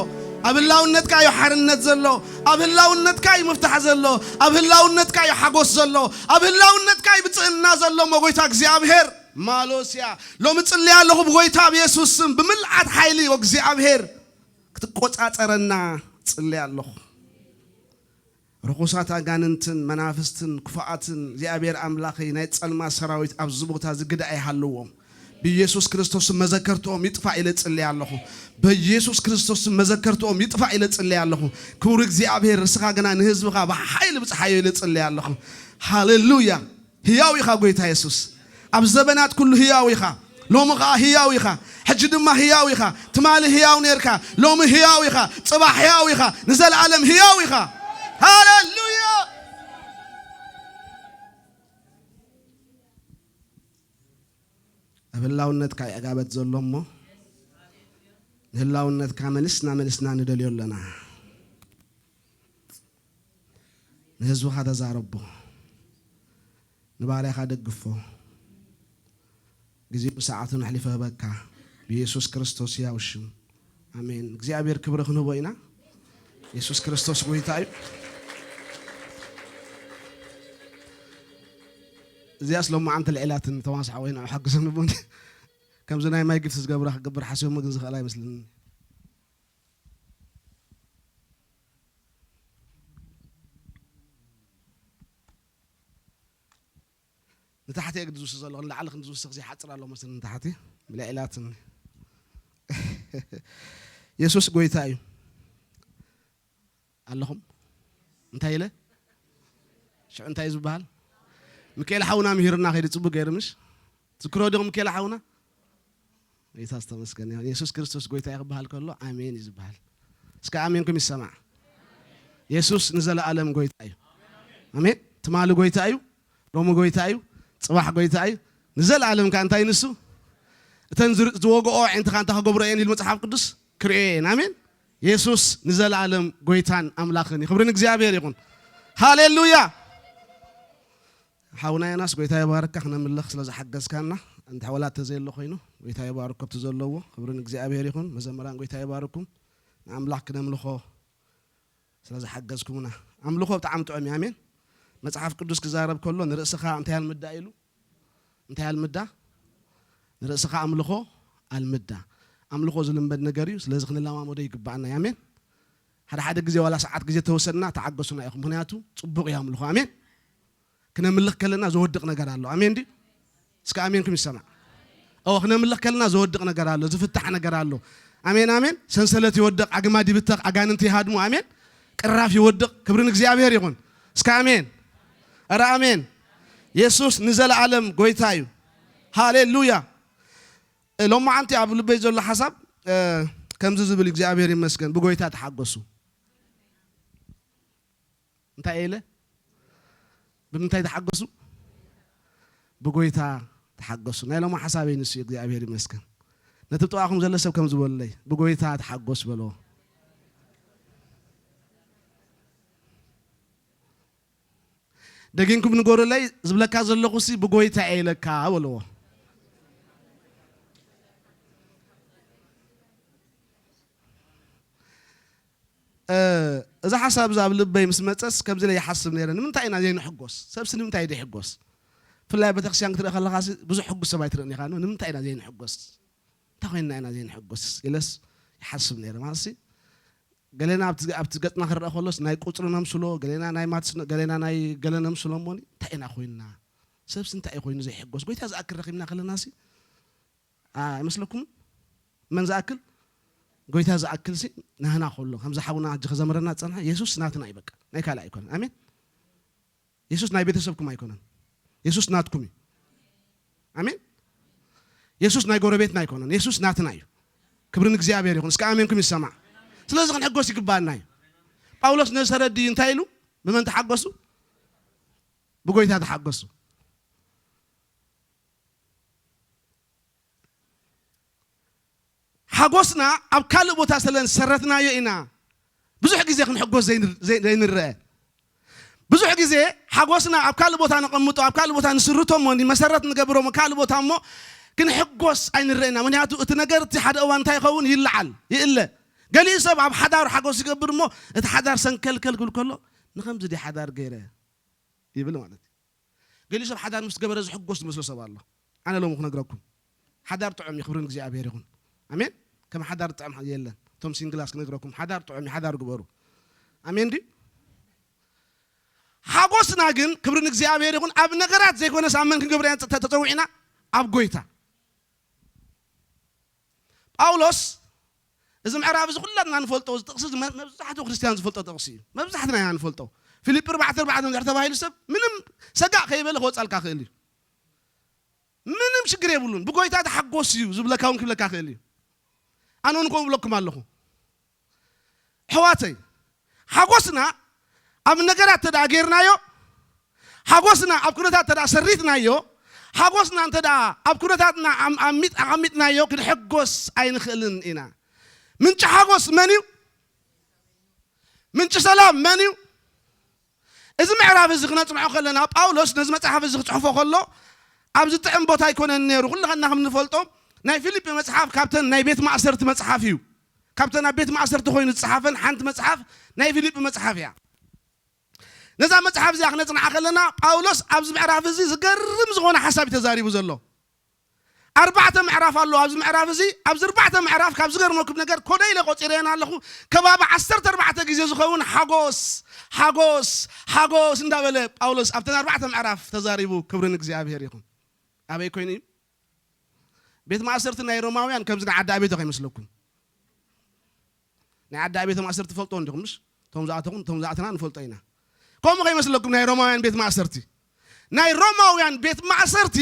ኣብ ህላውነትካ እዩ ሓርነት ዘሎ ኣብ ህላውነትካ እዩ ምፍታሕ ዘሎ ኣብ ህላውነትካ እዩ ሓጎስ ዘሎ ኣብ ህላውነትካ እዩ ብፅእና ዘሎ እሞ ጎይታ እግዚኣብሔር ማሎስያ ሎሚ ፅልያ ኣለኹ ብጎይታ ብየሱስ ስም ብምልኣት ሓይሊ እግዚኣብሔር ክትቆፃፀረና ፅልያ ኣለኹ ርኹሳት ኣጋንንትን መናፍስትን ክፉኣትን እግዚኣብሔር ኣምላኸይ ናይ ጸልማ ሰራዊት ኣብዚ ቦታ እዚ ግዳ ኣይሃልዎም ብኢየሱስ ክርስቶስ መዘከርትኦም ይጥፋእ ኢለ ጽልያ ኣለኹ በኢየሱስ ክርስቶስ መዘከርትኦም ይጥፋእ ኢለ ጽልያ ኣለኹ ክቡር እግዚኣብሔር ርስኻ ግና ንህዝብኻ ብሓይሊ ብጽሓዮ ኢለ ጽልያ ኣለኹ ሃሌሉያ ህያው ኢኻ ጎይታ የሱስ ኣብ ዘበናት ኩሉ ህያው ኢኻ ሎሚ ኸዓ ህያው ኢኻ ሕጂ ድማ ህያው ኢኻ ትማሊ ህያው ነርካ ሎሚ ህያው ኢኻ ጽባሕ ህያው ኢኻ ንዘለኣለም ህያው ኢኻ ሃሌሉያ ኣብ ህላውነትካ እዩ ዕጋበት ዘሎ እሞ ንህላውነትካ መልስና መልስና ንደልዮ ኣለና ንህዝብኻ ተዛረቦ ንባርያኻ ደግፎ ግዜኡ ሰዓቱን ኣሕሊፈ ህበካ ብየሱስ ክርስቶስ ያው ሽም ኣሜን እግዚኣብሔር ክብሪ ክንህቦ ኢና የሱስ ክርስቶስ ጎይታ እዩ እዚኣ ስሎማዓንቲ ልዕላትን ተዋሳዕ ወይ ንዑ ሓግዞም ንቦን ከምዚ ናይ ማይ ግፍቲ ዝገብራ ክገብር ሓሲቦም ግን ዝኽእል ኣይመስልኒ ንታሕቲ እየ ዝውስኽ ዘለኹ ንላዕሊ ክንዲ ዝውስኽ ዘይሓፅር ኣሎ መስል ንታሕቲ ልዕላትኒ የሱስ ጎይታ እዩ ኣለኹም እንታይ ኢለ ሽዑ እንታይ እዩ ዝበሃል ሚካኤል ሓውና ምሂርና ከይዲ ፅቡቅ ገይሩ ምሽ ትዝክሮ ዲኹም ሚካኤል ሓውና ጌታ ዝተመስገነ ይሁን። ኢየሱስ ክርስቶስ ጎይታ እዩ ክበሃል ከሎ ኣሜን እዩ ዝበሃል። እስከ ኣሜንኩም ይሰማዕ። ኢየሱስ ንዘለኣለም ጎይታ እዩ። ኣሜን። ትማሊ ጎይታ እዩ፣ ሎሚ ጎይታ እዩ፣ ጽባሕ ጎይታ እዩ፣ ንዘለኣለም ከ እንታይ ንሱ? እተን ዝር-፣ ዝወግኦ ኣዒንትኻ እንታይ ክገብሮ እየን ኢሉ መጽሓፍ ቅዱስ? ክርእዮ እየን። ኣሜን። ኢየሱስ ንዘለኣለም ጎይታን ኣምላኽን እዩ። ክብሪ ንእግዚኣብሔር ይኹን። ሃሌሉያ። ሓውና ዮናስ ጎይታ ይባርካ ክነምልኽ ስለ ዝሓገዝካና። እንተ ወላ ተዘየሎ ኮይኑ ጎይታ ይባርኮ ኣብቲ ዘለዎ። ክብሪ ንእግዚኣብሔር ይኹን። መዘምራን ጎይታ ይባርኩም። ንኣምላኽ ክነምልኾ ስለ ዝሓገዝኩምና። ኣምልኾ ብጣዕሚ ጥዑም እዩ። ኣሜን። መጽሓፍ ቅዱስ ክዛረብ ከሎ ንርእስኻ እንታይ ኣልምዳ ኢሉ? እንታይ ኣልምዳ? ንርእስኻ ኣምልኾ ኣልምዳ። ኣምልኾ ዝልመድ ነገር እዩ። ስለዚ ክንለማመዶ ይግባኣና እዩ። ኣሜን። ሓደ ሓደ ግዜ ዋላ ሰዓት ግዜ ተወሰድና ተዓገሱና ኢኹም። ምኽንያቱ ጽቡቕ እዩ ኣምልኾ። ኣሜን። ክነምልኽ ከለና ዘወድቕ ነገር ኣሎ። ኣሜን ድዩ? እስከ ኣሜንኩም ይሰማዕ። ኦ ክነምልኽ ከለና ዘወድቕ ነገር ኣሎ፣ ዝፍታሕ ነገር ኣሎ። ኣሜን ኣሜን። ሰንሰለት ይወድቕ፣ ኣግማድ ይብተኽ፣ ኣጋንንቲ ይሃድሙ። ኣሜን። ቅራፍ ይወድቕ። ክብሪ ንእግዚኣብሔር ይኹን። እስከ ኣሜን። ኧረ ኣሜን። የሱስ ንዘለኣለም ጎይታ እዩ። ሃሌሉያ። እ፣ ሎማዓንቲ ኣብ ልበይ ዘሎ ሓሳብ፣ እ፣ ከምዚ ዝብል፣ እግዚኣብሔር ይመስገን፣ ብጎይታ ተሓጎሱ። እንታይ ኢለ? ብምንታይ ተሓጎሱ? ብጎይታ ተሓጎሱ። ናይ ሎማ ሓሳበይ ንሱ እዩ፣ እግዚኣብሔር ይመስገን። ነቲ ጥቓኹም ዘሎ ሰብ ከም ዝበለይ፣ ብጎይታ ተሓጎስ በልዎ። ደጊምኩም ንገሩለይ፣ ዝብለካ ዘለኹ ሲ ብጎይታ እየ ኢለካ በልዎ። እ፣ እዛ ሓሳብ እዛ ኣብ ልበይ ምስ መጸስ ከምዚ ኢለ ይሓስብ ነይረ። ንምንታይ ኢና ዘይንሕጎስ? ሰብሲ ንምንታይ እዩ ዘይሕጎስ? ብፍላይ ቤተክርስትያን ክትርኢ ከለኻ ሲ ብዙሕ ሕጉስ ሰብ ኣይትርእን ኢኻ። ንምንታይ ኢና ዘይንሕጎስ? እንታይ ኮይንና ኢና ዘይንሕጎስ? ኢለስ ይሓስብ ነይረ። ማለት ሲ ገሌና ኣብቲ፣ ኣብቲ ገጽና ክረአ ከሎስ ናይ ቁጽሪ ነምስሎ፣ ገሌና ናይ ማትስ ነ-፣ ገሌና ናይ ገለ ነምስሎ እሞኒ፣ እንታይ ኢና ኮይንና? ሰብሲ እንታይ እዩ ኮይኑ ዘይሕጎስ? ጎይታ ዝኣክል ረኺብና ከለና ሲ፣ ኣ፣ ኣይመስለኩምን? መን ዝኣክል? ጎይታ ዝኣክል ሲ ናህና ከሎ፣ ከምዚ ሓውና ሕጂ ከዘምረና ዝጸንሐ፣ የሱስ ናትና እዩ በቃ። ናይ ካልእ ኣይኮነን። ኣሜን። የሱስ ናይ ቤተሰብኩም ኣይኮነን። የሱስ ናትኩም እዩ። ኣሜን። የሱስ ናይ ጎረቤትና ኣይኮነን። የሱስ ናትና እዩ። ክብሪ ንእግዚኣብሔር ይኹን። እስከ ኣሜንኩም ይሰማዕ። ስለዚ ክንሕጎስ ይግባኣና እዩ። ጳውሎስ ነዚ ተረድዩ እንታይ ኢሉ? ብመን ተሓጎሱ? ብጎይታ ተሓጎሱ። ሓጎስና ኣብ ካልእ ቦታ ስለ ዝሰረትናዮ ኢና ብዙሕ ግዜ ክንሕጎስ ዘይን-፣ ዘይ-፣ ዘይንረአ። ብዙሕ ግዜ ሓጎስና ኣብ ካልእ ቦታ ነቐምጦ፣ ኣብ ካልእ ቦታ ንስርቶ እሞ፣ መሰረት ንገብሮ እሞ፣ ካልእ ቦታ እሞ ክንሕጎስ ኣይንረአና። ምኽንያቱ እቲ ነገር እቲ ሓደ እዋን እንታይ ይኸውን? ይለዓል፣ ይእለ። ገሊኡ ሰብ ኣብ ሓዳሩ ሓጎስ ይገብር እሞ፣ እቲ ሓዳር ሰንከልከል ክብል ከሎ፣ "ንኸምዚ ድየ ሓዳር ገይረ?" ይብል ማለት እዩ። ገሊኡ ሰብ ሓዳር ምስ ገበረ ዝሕጎስ ዝመስሎ ሰብ ኣሎ። ኣነ ሎሚ ክነግረኩም፣ ሓዳር ጥዑም እዩ፣ ክብሪ ንእግዚኣብሔር ይኹን። ኣሜን። ከም ሓዳር ጥዑም የለን። እቶም ሲንግላስ ክነግረኩም፣ ሓዳር ጥዑም እዩ፣ ሓዳር ግበሩ። ኣሜን ድዩ? ሓጎስና ግን፣ ክብሪ ንእግዚኣብሔር ይኹን፣ ኣብ ነገራት ዘይኮነስ ኣብ መን ክንገብር ኢና ተ-፣ ተጸዊዕና? ኣብ ጎይታ። ጳውሎስ፣ እዚ ምዕራፍ እዚ ኩላትና ንፈልጦ፣ እዚ ጥቕሲ እዚ መ-፣ መብዛሕትኡ ክርስትያን ዝፈልጦ ጥቕሲ እዩ። መብዛሕትና ኢና ንፈልጦ። ፊልጲ ኣርባዕተ ኣርባዕተ እንድሕር ተባሂሉ ሰብ ምንም ሰጋእ ከይበለ ክወጻልካ ክእል እዩ። ምንም ሽግር የብሉን። ብጎይታ ተሓጎስ እዩ ዝብለካ እውን ክብለካ ክእል እዩ። ኣነ እውን ከምኡ እብለኩም ኣለኹ። ኣሕዋተይ፣ ሓጎስና ኣብ ነገራት እንተ ደኣ ጌርናዮ፣ ሓጎስና ኣብ ኩነታት እንተ ደኣ ሰሪትናዮ፣ ሓጎስና እንተ ደኣ ኣብ ኩነታትና ኣም-፣ ኣሚጥ-፣ ኣቐሚጥናዮ፣ ክንሕጎስ ኣይንኽእልን ኢና። ምንጪ ሓጎስ መን እዩ? ምንጪ ሰላም መን እዩ? እዚ ምዕራፍ እዚ ክነጽንዖ ከለና፣ ጳውሎስ ነዚ መጽሓፍ እዚ ክጽሕፎ ከሎ፣ ኣብ ዝጥዕም ቦታ ኣይኮነን ነይሩ። ኩልና ከም እንፈልጦ፣ ናይ ፊልጲ መጽሓፍ ካብተን ናይ ቤት ማእሰርቲ መጽሓፍ እዩ። ካብተን ኣብ ቤት ማእሰርቲ ኮይኑ ዝጸሓፈን ሓንቲ መጽሓፍ ናይ ፊልጲ መጽሓፍ እያ። ነዛ መጽሓፍ እዚኣ ክነጽንዓ ከለና፣ ጳውሎስ ኣብዚ ምዕራፍ እዚ ዝገርም ዝኾነ ሓሳብ እዩ ተዛሪቡ ዘሎ። ኣርባዕተ ምዕራፍ ኣሎ ኣብዚ ምዕራፍ እዚ። ኣብዚ ኣርባዕተ ምዕራፍ ካብ ዝገርመኩም ነገር፣ ኮነ ኢለ ቆጺረየን ኣለኹ፣ ከባቢ ዓሰርተ ኣርባዕተ ግዜ ዝኸውን ሓጎስ፣ ሓጎስ፣ ሓጎስ እንዳበለ ጳውሎስ ኣብተን ኣርባዕተ ምዕራፍ ተዛሪቡ። ክብሪ ንእግዚኣብሔር ይኹን። ኣበይ ኮይኑ እዩ? ቤት ማእሰርቲ ናይ ሮማውያን ከምዚ ናይ ዓዲ ኣቤቶ ከይመስለኩም። ናይ ዓዲ ኣቤቶ ማእሰርቲ ትፈልጦ እንዲኹም፣ ምሽ? እቶም ዝኣተኹም፣ እቶም ዝኣተና ንፈልጦ ኢና። ከምኡ ከይመስለኩም ናይ ሮማውያን ቤት ማእሰርቲ። ናይ ሮማውያን ቤት ማእሰርቲ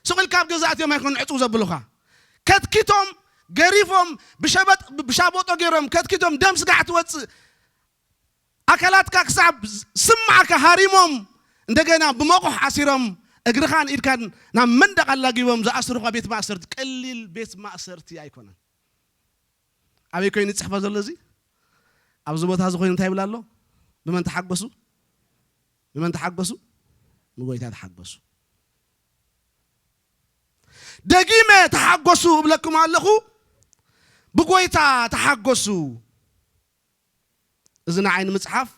ሱቕ ኢልካ ኣብ ገዛ ኣትዮም ኣይኮኑን ዕጹው ዘብሉኻ። ከትኪቶም፣ ገሪፎም፣ ብሸበጥ-፣ ብሻቦጦ ገይሮም ከትኪቶም፣ ደም ስጋዕ ትወጽእ፣ ኣካላትካ ክሳብ ዝስምዓካ ሃሪሞም፣ እንደገና ብመቑሕ ኣሲሮም፣ እግርኻን ኢድካን ናብ መንደቕ ኣላጊቦም ዝኣስሩኻ ቤት ማእሰርቲ ቀሊል ቤት ማእሰርቲ ኣይኮነን። ኣበይ ኮይኑ ይጽሕፎ ዘሎ እዚ? ኣብዚ ቦታ እዚ ኮይኑ እንታይ ይብል ኣሎ? ብመን ተሓጎሱ? ብመን ተሓጎሱ? ብጎይታ ተሓጎሱ። ደጊመ ተሓጎሱ እብለኩም ኣለኹ፣ ብጎይታ ተሓጎሱ። እዚ ንዓይ ንምጽሓፍ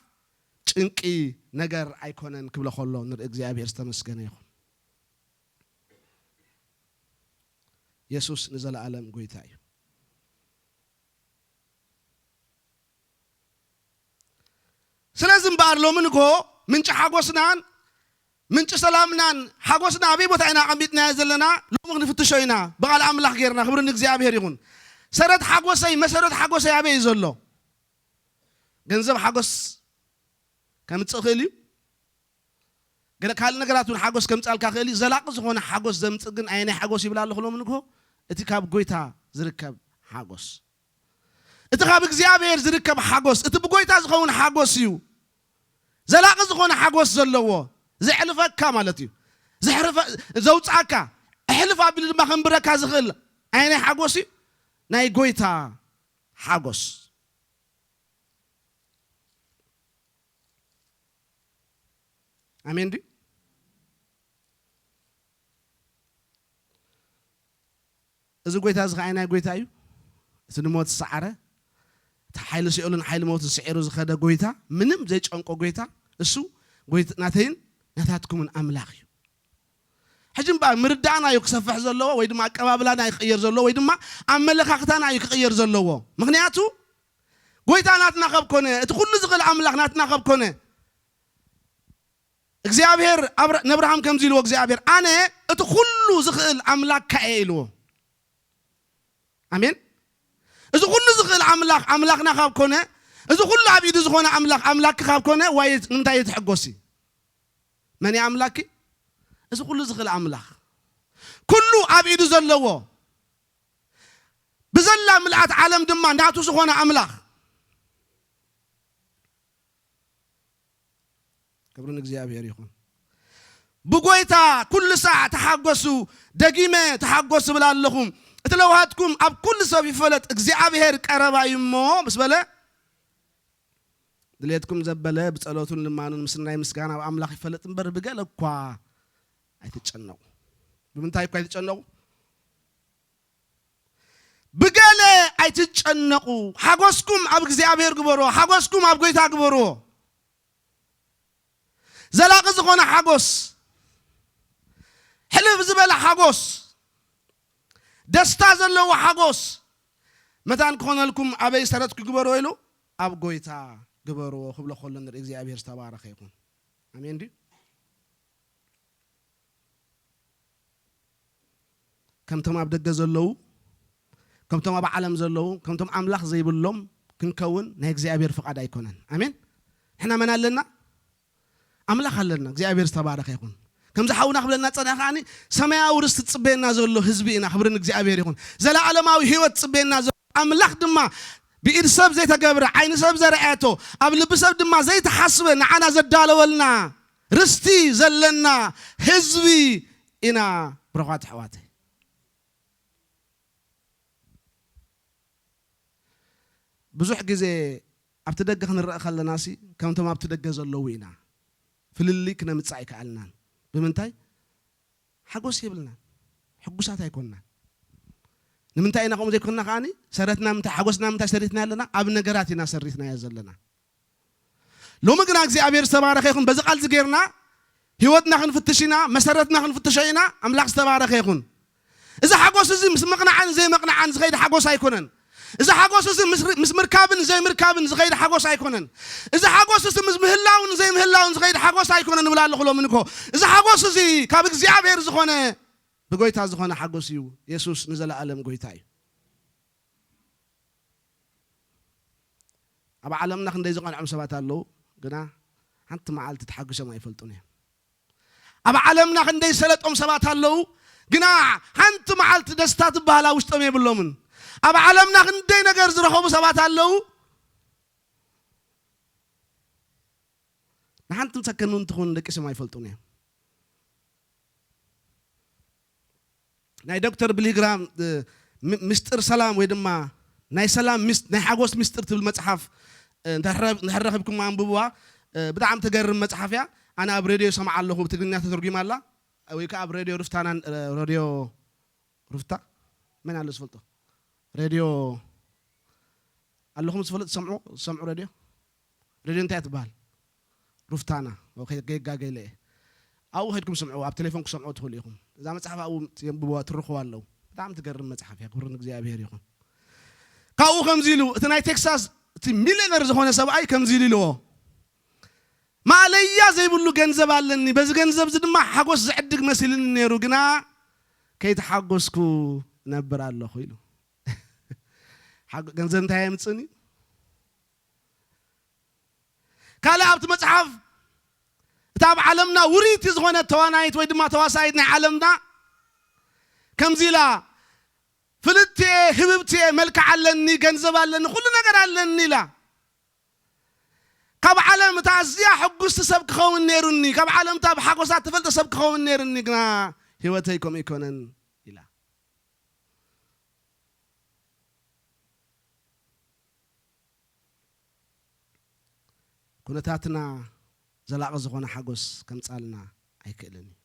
ጭንቂ ነገር ኣይኮነን ክብሎ ከሎ ንርኢ። እግዚኣብሔር ዝተመስገነ ይኹን። የሱስ ንዘለኣለም ጎይታ እዩ። ስለዚ እምበኣር ሎሚ ንግሆ ምንጪ ሓጎስናን ምንጪ ሰላምናን ሓጎስና ኣበይ ቦታ ኢና ኣቐሚጥናዮ ዘለና? ሎሚ ክንፍትሾ ኢና። ብቓል ኣምላኽ ጌርና፣ ክብሪ ንእግዚኣብሔር ይኹን። ሰረት ሓጎሰይ፣ መሰረት ሓጎሰይ ኣበይ እዩ ዘሎ? ገንዘብ ሓጎስ ከምጽእ ይኽእል እዩ? ገለ ካልእ ነገራት እውን ሓጎስ ከምጻልካ ክእል እዩ። ዘላቂ ዝኾነ ሓጎስ ዘምጽእ ግን ኣየናይ ሓጎስ ይብል ኣለኹ ሎሚ ንግሆ? እቲ ካብ ጎይታ ዝርከብ ሓጎስ። እቲ ካብ እግዚኣብሔር ዝርከብ ሓጎስ፣ እቲ ብጎይታ ዝኸውን ሓጎስ እዩ። ዘላቂ ዝኾነ ሓጎስ ዘለዎ፣ ዘዕልፈካ ማለት እዩ። ዘሕርፈ-፣ ዘውጽኣካ፣ ኣሕልፍ ኣቢሉ ድማ ከንብረካ ዝኽእል ኣየናይ ሓጎስ እዩ? ናይ ጎይታ ሓጎስ። ኣሜን ድዩ? እዚ ጎይታ እዚ ከኣ ናይ ጎይታ እዩ። እቲ ንሞት ዝሰዓረ፣ እቲ ሓይሊ ሲኦልን ሓይሊ ሞትን ስዒሩ ዝኸደ ጎይታ፣ ምንም ዘይጨንቆ ጎይታ፣ እሱ ጎይት-፣ ናተይን ናታትኩምን ኣምላኽ እዩ። ሕጂ እምበኣር ምርዳእና እዩ ክሰፍሕ ዘለዎ፣ ወይ ድማ ኣቀባብላና እዩ ክቕየር ዘለዎ፣ ወይ ድማ ኣመለኻኽታና እዩ ክቕየር ዘለዎ። ምኽንያቱ ጎይታ ናትና ካብ ኮነ፣ እቲ ኩሉ ዝኽእል ኣምላኽ ናትና ካብ ኮነ፣ እግዚኣብሔር ኣብረ-፣ ነብርሃም ከምዚ ኢልዎ፣ እግዚኣብሔር፣ "ኣነ እቲ ኩሉ ዝኽእል ኣምላኽካ እየ" ኢልዎ። ኣሜን። እዚ ኩሉ ዝኽእል ኣምላኽ ኣምላኽና ካብ ኮነ፣ እዚ ኩሉ ኣብ ኢዱ ዝኾነ ኣምላኽ ኣምላኽኪ ካብ ኮነ፣ ዋይ፣ ንምንታይ እየ ትሕጎሲ? መን እዩ ኣምላኽኪ? እዚ ኩሉ ዝኽእል ኣምላኽ፣ ኩሉ ኣብ ኢዱ ዘለዎ፣ ብዘላ ምልኣት ዓለም ድማ ናቱ ዝኾነ ኣምላኽ። ክብሪ ንእግዚኣብሔር ይኹን። ብጎይታ ኩሉ ሳዕ ተሓጎሱ፣ ደጊመ ተሓጎሱ እብል ኣለኹ። እቲ ለውሃትኩም ኣብ ኩሉ ሰብ ይፈለጥ፣ እግዚኣብሔር ቀረባ እዩ እሞ ምስ በለ፣ ድሌትኩም ዘበለ ብጸሎቱን ልማኑን ምስ ናይ ምስጋና ኣብ ኣምላኽ ይፈለጥ እምበር፣ ብገለ እኳ ኣይትጨነቑ። ብምንታይ እኳ ኣይትጨነቑ? ብገለ ኣይትጨነቑ። ሓጎስኩም ኣብ እግዚኣብሔር ግበርዎ፣ ሓጎስኩም ኣብ ጎይታ ግበርዎ። ዘላቂ ዝኾነ ሓጎስ፣ ሕልፍ ዝበለ ሓጎስ፣ ደስታ ዘለዎ ሓጎስ መታን ክኾነልኩም ኣበይ ሰረትኩ ግበርዎ ኢሉ፣ ኣብ ጎይታ ግበርዎ ክብሎ ከሎ ንርኢ። እግዚኣብሔር ዝተባረኸ ይኹን። ኣሜን ድዩ? ከምቶም ኣብ ደገ ዘለዉ፣ ከምቶም ኣብ ዓለም ዘለዉ፣ ከምቶም ኣምላኽ ዘይብሎም ክንከውን ናይ እግዚኣብሔር ፍቓድ ኣይኮነን። ኣሜን። ንሕና መን ኣለና? ኣምላኽ ኣለና። እግዚኣብሔር ዝተባረኸ ይኹን። ከምዚ ሓውና ክብለና ጸኒሐ ከኣኒ፣ ሰማያዊ ርስቲ ትጽበየና ዘሎ ህዝቢ ኢና። ክብሪ ንእግዚኣብሔር ይኹን። ዘለኣለማዊ ህይወት ትጽበየና ዘሎ ኣምላኽ ድማ ብኢድ ሰብ ዘይተገብረ፣ ዓይኒ ሰብ ዘርኣየቶ፣ ኣብ ልቢ ሰብ ድማ ዘይተሓስበ ንዓና ዘዳለወልና ርስቲ ዘለና ህዝቢ ኢና። ብሩኻት ኣሕዋተይ፣ ብዙሕ ግዜ ኣብቲ ደገ ክንረአ ከለናሲ ከምቶም ኣብቲ ደገ ዘለዉ ኢና። ፍልልይ ክነምጽእ ኣይከኣልናን። ብምንታይ? ሓጎስ የብልናን። ሕጉሳት ኣይኮንናን። ንምንታይ ኢና ከምኡ ዘይኮንና ከኣኒ? ሰረትና ምንታይ፣ ሓጎስና ምንታይ ሰሪትና ኣለና? ኣብ ነገራት ኢና ሰሪትናዮ ዘለና። ሎሚ ግና እግዚኣብሔር ዝተባረኸ ይኹን። በዚ ቃል እዚ ጌርና ህይወትና ክንፍትሽ ኢና፣ መሰረትና ክንፍትሾ ኢና። ኣምላኽ ዝተባረኸ ይኹን። እዚ ሓጎስ እዚ ምስ ምቕናዕን ዘይምቕናዕን ዝኸይድ ሓጎስ ኣይኮነን። እዚ ሓጎስ እዚ ምስ ር-፣ ምስ ምርካብን ዘይምርካብን ዝኸይድ ሓጎስ ኣይኮነን። እዚ ሓጎስ እዚ ምስ ምህላውን ዘይምህላውን ዝኸይድ ሓጎስ ኣይኮነን እብል ኣለኹ ሎሚ ንግሆ። እዚ ሓጎስ እዚ ካብ እግዚኣብሔር ዝኾነ፣ ብጎይታ ዝኾነ ሓጎስ እዩ። የሱስ ንዘለኣለም ጎይታ እዩ። ኣብ ዓለምና ክንደይ ዝቐንዖም ሰባት ኣለዉ፣ ግና ሓንቲ መዓልቲ ተሓጒሶም ኣይፈልጡን እዮም። ኣብ ዓለምና ክንደይ ዝሰለጦም ሰባት ኣለዉ፣ ግና ሓንቲ መዓልቲ ደስታ ትበሃል ኣብ ውሽጦም የብሎምን። ኣብ ዓለምና ክንደይ ነገር ዝረኸቡ ሰባት ኣለዉ፣ ንሓንቲ ሰከንድ እውን ትኹን ደቂሶም ኣይፈልጡን እዮም። ናይ ዶክተር ቢሊ ግራም፣ እ፣ ም-፣ ምስጢር ሰላም ወይ ድማ ናይ ሰላም ምስ-፣ ናይ ሓጎስ ምስጢር ትብል መጽሓፍ፣ እ፣ እንድሕር-፣ እንድሕር ረኺብኩማ ኣንብብዋ። እ፣ ብጣዕሚ ትገርም መጽሓፍ እያ። ኣነ ኣብ ሬድዮ ይሰምዓ ኣለኹ፣ ብትግርኛ ተተርጒማ ኣላ። ወይ ከኣ ኣብ ሬድዮ ሩፍታና፣ እ፣ ሬድዮ ሩፍታ፣ መን ኣሎ ዝፈልጦ? ሬድዮ ኣለኹም ዝፈልጥ ዝሰምዑ፣ ዝሰምዑ ሬድዮ? ሬድዮ እንታይ እያ ትበሃል? ሩፍታና። ኦኬ፣ ጌጋ ገለ እየ። ኣብኡ ከድኩም ስምዑ፣ ኣብ ቴሌፎን ክሰምዑ ትኽእሉ ኢኹም። እዛ መጽሓፍ ኣብኡ የንብብዋ፣ ትርኽዋ ኣለዉ። ብጣዕሚ ትገርም መጽሓፍ እያ። ክብሪ ንእግዚኣብሔር ይኹን። ካብኡ ከምዚ ኢሉ፣ እቲ ናይ ቴክሳስ፣ እቲ ሚልዮነር ዝኾነ ሰብኣይ ከምዚ ኢሉ ኢልዎ፣ "ማእለያ ዘይብሉ ገንዘብ ኣለኒ፣ በዚ ገንዘብ እዚ ድማ ሓጎስ ዝዕድግ መሲሉኒ ነይሩ፣ ግና ከይተሓጎስኩ እነብር ኣለኹ" ኢሉ። ሓጎ-፣ ገንዘብ እንታይ ኣየምጽእን እዩ? ካልእ ኣብቲ መጽሓፍ፣ እታ ኣብ ዓለምና ውርይቲ ዝኾነት ተዋናይት ወይ ድማ ተዋሳኢት ናይ ዓለምና ከምዚ ኢላ፣ "ፍልጥቲ እየ፣ ህብብቲ እየ፣ መልክዕ ኣለኒ፣ ገንዘብ ኣለኒ፣ ኩሉ ነገር ኣለኒ" ኢላ። "ካብ ዓለም እታ ኣዝያ ሕጉስቲ ሰብ ክኸውን ነይሩኒ፣ ካብ ዓለም እታ ብሓጎሳ ትፈልጥ ሰብ ክኸውን ነይሩኒ፣ ግና ህይወተይ ከምኡ ኣይኮነን" ኢላ። ኩነታትና ዘላቒ ዝኾነ ሓጎስ ከምጻልና ኣይክእልን እዩ።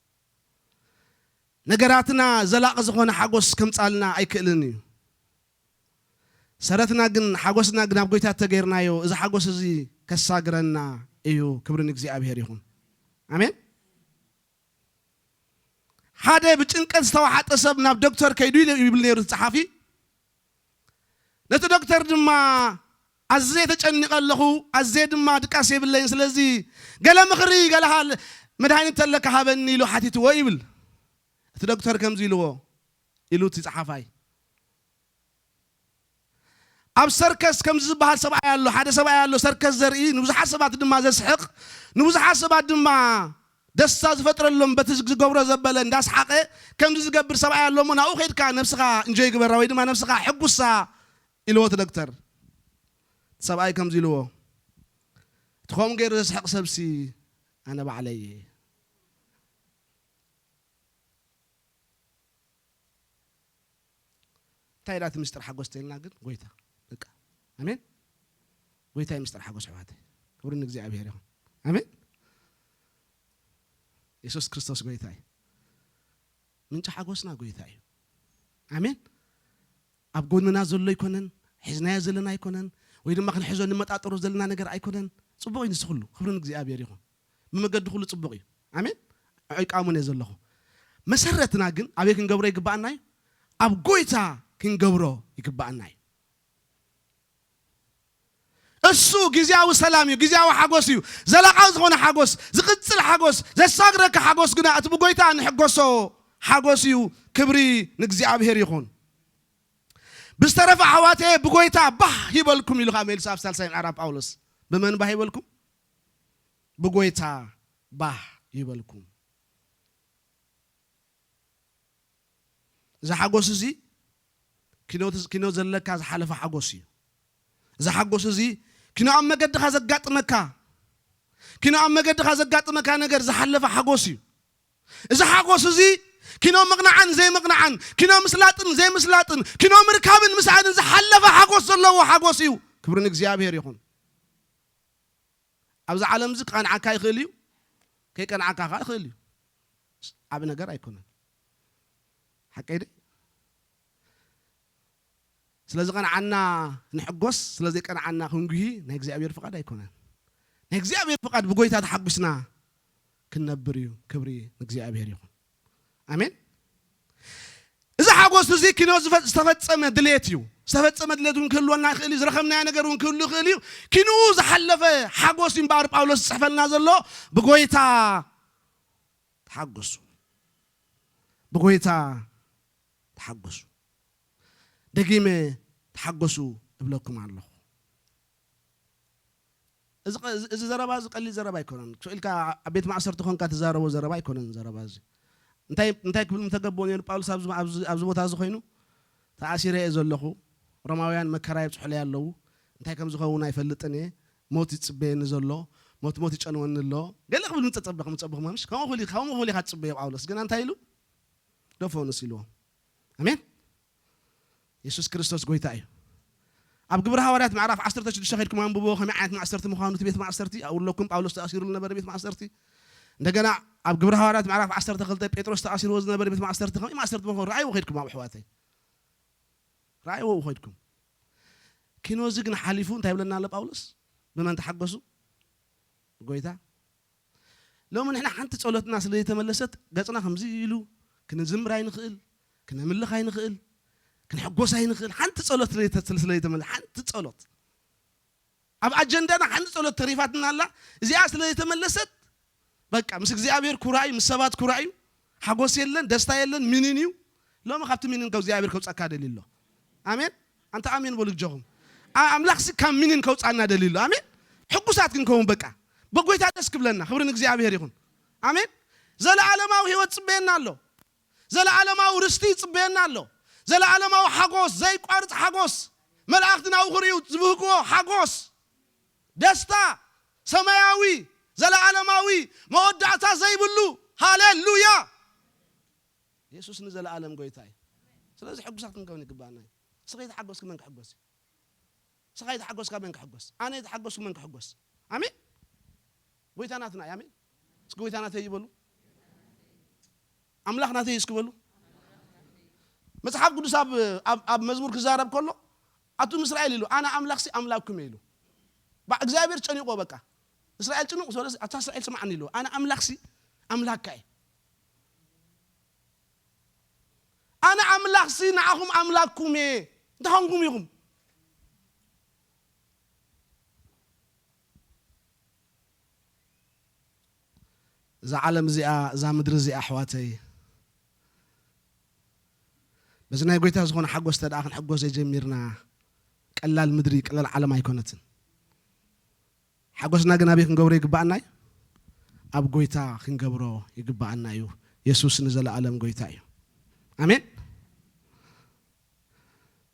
ነገራትና ዘላቒ ዝኾነ ሓጎስ ከምጻልና ኣይክእልን እዩ። ሰረትና ግን፣ ሓጎስና ግን ኣብ ጎይታ ተገይርናዮ፣ እዚ ሓጎስ እዚ ከሳግረና እዩ። ክብሪ ንእግዚኣብሔር ይኹን። ኣሜን። ሓደ ብጭንቀት ዝተዋሓጠ ሰብ ናብ ዶክተር ከይዱ ኢሉ ይብል ነይሩ እቲ ጸሓፊ። ነቲ ዶክተር ድማ፣ "ኣዝየ ተጨኒቐ ኣለኹ፣ ኣዝየ ድማ ድቃስ የብለይን፣ ስለዚ ገለ ምኽሪ፣ ገለ ሃለ-፣ መድሃኒት ተለካ ሃበኒ" ኢሉ ሓቲትዎ ይብል። እቲ ዶክተር ከምዚ ኢልዎ፣ ኢሉ እቲ ጸሓፋይ፣ "ኣብ ሰርከስ ከምዚ ዝበሃል ሰብኣይ ኣሎ፣ ሓደ ሰብኣይ ኣሎ ሰርከስ ዘርኢ፣ ንብዙሓት ሰባት ድማ ዘስሕቕ፣ ንብዙሓት ሰባት ድማ ደስታ ዝፈጥረሎም፣ በቲ ዝገብሮ ዘበለ እንዳስሓቐ ከምዚ ዝገብር ሰብኣይ ኣሎ እሞ ናብኡ ከይድካ ነብስኻ እንጆይ ግበራ ወይ ድማ ነብስኻ ሕጉሳ" ኢልዎ እቲ ዶክተር። እቲ ሰብኣይ ከምዚ ኢልዎ፣ "እቲ ከምኡ ገይሩ ዘስሕቕ ሰብሲ ኣነ ባዕለይ እየ።" እንታይ ኢላ እቲ ምስጢር ሓጎስ ተልና ግን ጎይታ። በቃ። ኣሜን። ጎይታ እዩ ምስጢር ሓጎስ ኣሕዋተይ። ክብሪ ንእግዚኣብሔር ይኹን። ኣሜን። የሱስ ክርስቶስ ጎይታ እዩ። ምንጪ ሓጎስና ጎይታ እዩ። ኣሜን። ኣብ ጎንና ዘሎ ኣይኮነን፣ ሒዝናዮ ዘለና ኣይኮነን፣ ወይ ድማ ክንሕዞ ንመጣጠሮ ዘለና ነገር ኣይኮነን። ጽቡቕ እዩ ንሱ ኩሉ። ክብሪ ንእግዚኣብሔር ይኹን። ብመገዲ ኩሉ ጽቡቕ እዩ። ኣሜን። ዕቃሙን እየ ዘለኹ። መሰረትና ግን ኣበይ ክንገብሮ ይግባኣና እዩ? ኣብ ጎይታ ክንገብሮ ይግባኣና እዩ። እሱ ግዝያዊ ሰላም እዩ፣ ግዝያዊ ሓጎስ እዩ። ዘላቓዊ ዝኾነ ሓጎስ፣ ዝቕጽል ሓጎስ፣ ዘሳግረካ ሓጎስ ግና እቲ ብጎይታ ንሕጎሶ ሓጎስ እዩ። ክብሪ ንእግዚኣብሔር ይኹን። "ብዝተረፈ ኣሕዋተየ ብጎይታ ባህ ይበልኩም" ኢሉ ከኣ መሊሱ ኣብ ሳልሳይ ምዕራፍ ጳውሎስ። ብመን ባህ ይበልኩም? ብጎይታ ባህ ይበልኩም። እዚ ሓጎስ እዚ ኪኖ፣ ኪኖ ዘለካ ዝሓለፈ ሓጎስ እዩ። እዚ ሓጎስ እዚ ኪኖ ኣብ መገድኻ ዘጋጥመካ፣ ኪኖ ኣብ መገድኻ ዘጋጥመካ ነገር ዝሓለፈ ሓጎስ እዩ። እዚ ሓጎስ እዚ ኪኖ ምቕናዕን ዘይምቕናዕን፣ ኪኖ ምስላጥን ዘይምስላጥን፣ ኪኖ ምርካብን ምስኣንን ዝሓለፈ ሓጎስ ዘለዎ ሓጎስ እዩ። ክብሪ ንእግዚኣብሔር ይኹን። ኣብዚ ዓለም እዚ ክቐንዓካ ይኽእል እዩ፣ ከይቀንዓካ ከኣ ይኽእል እዩ። ዓቢ ነገር ኣይኮነን። ሓቀይ ደይ? ስለ ዝቐንዓና ንሕጎስ፣ ስለ ዘይቀንዓና ክንጉሂ ናይ እግዚኣብሔር ፍቓድ ኣይኮነን። ናይ እግዚኣብሔር ፍቓድ ብጎይታ ተሓጒስና ክንነብር እዩ። ክብሪ ንእግዚኣብሔር ይኹን። ኣሜን። እዚ ሓጎስ እዚ ኪኖ ዝፈ-፣ ዝተፈጸመ ድሌት እዩ። ዝተፈጸመ ድሌት እውን ክህልወና ይኽእል እዩ። ዝረኸብናዮ ነገር እውን ክህሉ ይኽእል እዩ። ኪንኡ ዝሓለፈ ሓጎስ እዩ እምበኣር ጳውሎስ ዝጽሕፈልና ዘሎ፣ ብጎይታ ተሓጎሱ። ብጎይታ ተሓጎሱ። ደጊመ ተሓጎሱ እብለኩም ኣለኹ። እዚ ቐ-፣ እዚ፣ እዚ ዘረባ እዚ ቀሊል ዘረባ ኣይኮነን። ክልተ ኢልካ ኣብ ቤት ማእሰርቲ ኮንካ ትዛረቦ ዘረባ ኣይኮነን ዘረባ እዚ። እንታይ፣ እንታይ ክብል ምተገበኦ ነይሩ ጳውሎስ ኣብዚ፣ ኣብዚ፣ ኣብዚ ቦታ እዚ ኮይኑ? "ተኣሲረ እየ ዘለኹ፣ ሮማውያን መከራ የብጽሑለይ ኣለዉ፣ እንታይ ከም ዝኸውን ኣይፈልጥን እየ፣ ሞት ይጽበየኒ ዘሎ፣ ሞት፣ ሞት ይጨንወኒ ኣሎ" ገለ ክብል ምጸጸበ፣ ምጸበኹም ምሽ? ከምኡ ክብል፣ ከምኡ ክብል ኢኻ ትጽበዮ ጳውሎስ። ግና እንታይ ኢሉ? "ደፈኑስ" ኢልዎም። ኣሜን። የሱስ ክርስቶስ ጎይታ እዩ። ኣብ ግብሪ ሃዋርያት ምዕራፍ ዓሰርተ ሽዱሽተ ከይድኩም ኣንብቦ፣ ከመይ ዓይነት ማእሰርቲ ምዃኑ፣ እቲ ቤት ማእሰርቲ፣ ኣብኡ ኣለኩም፣ ጳውሎስ ተኣሲሩሉ ነበረ ቤት ማእሰርቲ። እንደገና ኣብ ግብሪ ሃዋርያት ምዕራፍ ዓሰርተ ክልተ ጴጥሮስ ተኣሲርዎ ዝነበረ ቤት ማእሰርቲ፣ ከመይ ማእሰርቲ ምዃኑ ረኣይዎ ከይድኩም፣ ኣብ ኣሕዋተይ። ረኣይዎ ከይድኩም። ኪኖ እዚ ግን ሓሊፉ እንታይ ይብለና ኣሎ ጳውሎስ? ብመን ተሓገሱ? ብጎይታ። ሎሚ ንሕና ሓንቲ ጸሎትና ስለ ዘይተመለሰት፣ ገጽና ከምዚ ኢሉ ክንዝምር ኣይንኽእል፣ ክነምልኽ ኣይንኽእል፣ ክንሕጎስ ኣይንኽእል። ሓንቲ ጸሎት ስለ ዘይተ-፣ ስለ ዘይተመለ-፣ ሓንቲ ጸሎት። ኣብ ኣጀንዳና ሓንቲ ጸሎት ተሪፋትና ኣላ። እዚኣ ስለ ዘይተመለሰት፣ በቃ ምስ እግዚኣብሔር ኩራ እዩ፣ ምስ ሰባት ኩራ እዩ። ሓጎስ የለን፣ ደስታ የለን፣ ምንን እዩ። ሎሚ ካብቲ ምንን ካብ እግዚኣብሔር ከውጻካ ደልዩ ኣሎ። ኣሜን። ኣንታ ኣሜን በሉ እጆኹም። ኣ-፣ ኣምላኽሲ ካብ ምንን ከውጻና ደልዩ ኣሎ። ኣሜን። ሕጉሳት ክንከውን በቃ። በጎይታ ደስ ክብለና። ክብሪ ንእግዚኣብሔር ይኹን። ኣሜን። ዘለዓለማዊ ህይወት ጽበየና ኣሎ። ዘለዓለማዊ ርስቲ ይጽበየና ኣሎ። ዘለዓለማዊ ሓጎስ፣ ዘይቋርጽ ሓጎስ፣ መላእኽቲ ናብኡ ክርእዩ ዝብህግዎ ሓጎስ፣ ደስታ ሰማያዊ፣ ዘለዓለማዊ፣ መወዳእታ ዘይብሉ። ሃሌሉያ! የሱስ ንዘለዓለም ጎይታ እዩ። ስለዚ ሕጉሳት ክንከውን ይግባኣና እዩ። ንስኻ ይተሓጎስኪ መን ክሕጎስ እዩ? ንስኻ ይተሓጎስካ መን ክሕጎስ? ኣነ ይተሓጎስኩ መን ክሕጎስ? ኣሜን። ጎይታ ናትና እዩ። ኣሜን። እስኪ ጎይታ ናተይ ይበሉ። ኣምላኽ ናተይ እስኪ በሉ። መጽሓፍ ቅዱስ ኣብ ኣብ ኣብ መዝሙር ክዛረብ ከሎ ኣቱም እስራኤል ኢሉ ኣነ ኣምላኽሲ ኣምላክኩም እየ ኢሉ። ባ እግዚኣብሔር ጨኒቆ በቃ እስራኤል ጭኑቅ ስለ ኣታ እስራኤል ስማዕኒ ኢሉ ኣነ ኣምላኽሲ ኣምላካ እየ። ኣነ ኣምላኽሲ ንዓኹም ኣምላክኩም እየ። እንታይ ኾንኩም ኢኹም? እዛ ዓለም እዚኣ እዛ ምድሪ እዚኣ ኣሕዋተይ በዚ ናይ ጎይታ ዝኾነ ሓጎስ ተደኣ ክንሕጎስ ዘይጀሚርና ቀላል ምድሪ ቀላል ዓለም ኣይኮነትን። ሓጎስና ግን ኣበይ ክንገብሮ ይግባኣና እዩ? ኣብ ጎይታ ክንገብሮ ይግባኣና እዩ። የሱስ ንዘለኣለም ጎይታ እዩ። ኣሜን።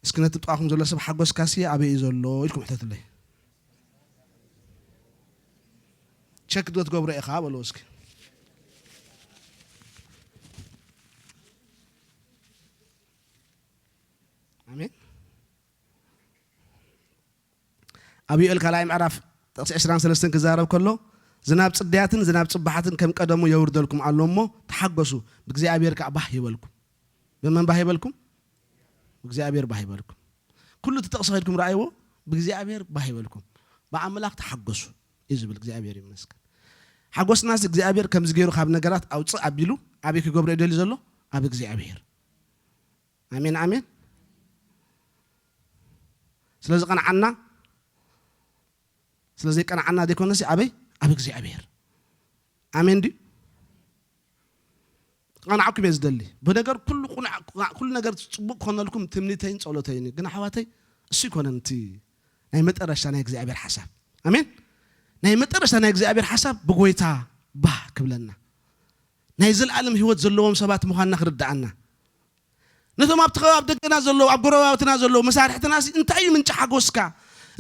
እስኪ ነቲ ጥቓኹም ዘሎ ሰብ ሓጎስካሲ ኣበይ እዩ ዘሎ ኢልኩም ሕተትለይ። ቸክ ዶ ትገብሮ ኢኻ በሎ እስኪ። ኣሜን። ኣብ ዮኤል ካልኣይ ምዕራፍ ጥቕሲ ዕስራን ሰለስተን ክዛረብ ከሎ ዝናብ ጽድያትን ዝናብ ጽባሓትን ከም ቀደሙ የውርደልኩም ኣሎ እሞ ተሓጎሱ፣ ብእግዚኣብሔር ከዓ ባህ ይበልኩም። ብመን ባህ ይበልኩም? ብእግዚኣብሔር ባህ ይበልኩም። ኩሉ እቲ ጥቕሲ ከድኩም ረኣይዎ፣ ብእግዚኣብሔር ባህ ይበልኩም፣ ብኣምላኽ ተሓጎሱ እዩ ዝብል። እግዚኣብሔር ይመስገን። ሓጎስናስ እግዚኣብሔር ከምዚ ገይሩ ካብ ነገራት ኣውፅእ ኣቢሉ ኣበይ ክገብሮ ይደሊ ዘሎ? ኣብ እግዚኣብሔር። ኣሜን ኣሜን። ስለዚ ቀንዓና ስለዘይቀንዓና ዘይኮነሲ ኣበይ ኣብ እግዚኣብሔር። ኣሜን ድዩ? ክቐንዓኩም እየ ዝደሊ። ብነገር ኩሉ ቁንዕ- ኩሉ ነገር ፅቡቅ ክኾነልኩም ትምኒተይን ፀሎተይን እዩ። ግን ኣሕዋተይ እሱ ይኮነን እቲ ናይ መጠረሻ ናይ እግዚኣብሔር ሓሳብ። ኣሜን። ናይ መጠረሻ ናይ እግዚኣብሔር ሓሳብ ብጎይታ ባህ ክብለና ናይ ዘለኣለም ህይወት ዘለዎም ሰባት ምዃንና ክርድኣና ነቶም ኣብቲ ከባቢ ደገና ዘለዉ ኣብ ጎረባብትና ዘለዉ መሳርሕትና እንታይ እዩ ምንጪ ሓጎስካ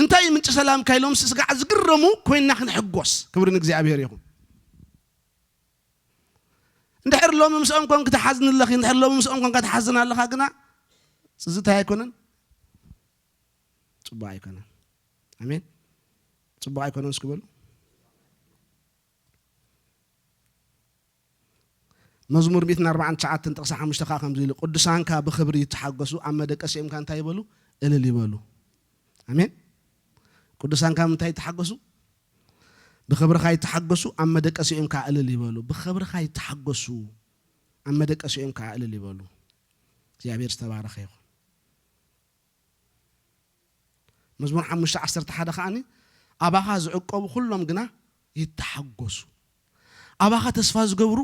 እንታይ እዩ ምንጪ ሰላምካ ኢሎም ስጋዕ ዝግረሙ ኮይንና ክንሕጎስ ክብሪ ንእግዚኣብሔር ይኹን። እንድሕር ሎሚ ምስኦም ኮንክ ትሓዝኒ ኣለኺ እንድሕር ሎሚ ምስኦም ኮንካ ትሓዝን ኣለኻ ግና እዚ እንታይ ኣይኮነን? ፅቡቅ ኣይኮነን። ኣሜን። ፅቡቅ ኣይኮነን እስኪ በሉ። መዝሙር ሚእትን ኣርባዓን ትሽዓተን ጥቕሲ ሓሙሽተ ከዓ ከምዚ ኢሉ ቅዱሳንካ ብክብሪ ይተሓገሱ ኣብ መደቀሲኦምካ እንታይ ይበሉ? እልል ይበሉ። ኣሜን። ቅዱሳንካ ምንታይ ይተሓገሱ? ብኽብርኻ ይተሓገሱ ኣብ መደቀሲኦም ከዓ እልል ይበሉ። ብኽብርኻ ይተሓገሱ ኣብ መደቀሲኦም ከዓ እልል ይበሉ። እግዚኣብሔር ዝተባረኸ ይኹን። መዝሙር ሓሙሽተ ዓሰርተ ሓደ ከዓኒ ኣባኻ ዝዕቀቡ ኩሎም ግና ይተሓጎሱ። ኣባኻ ተስፋ ዝገብሩ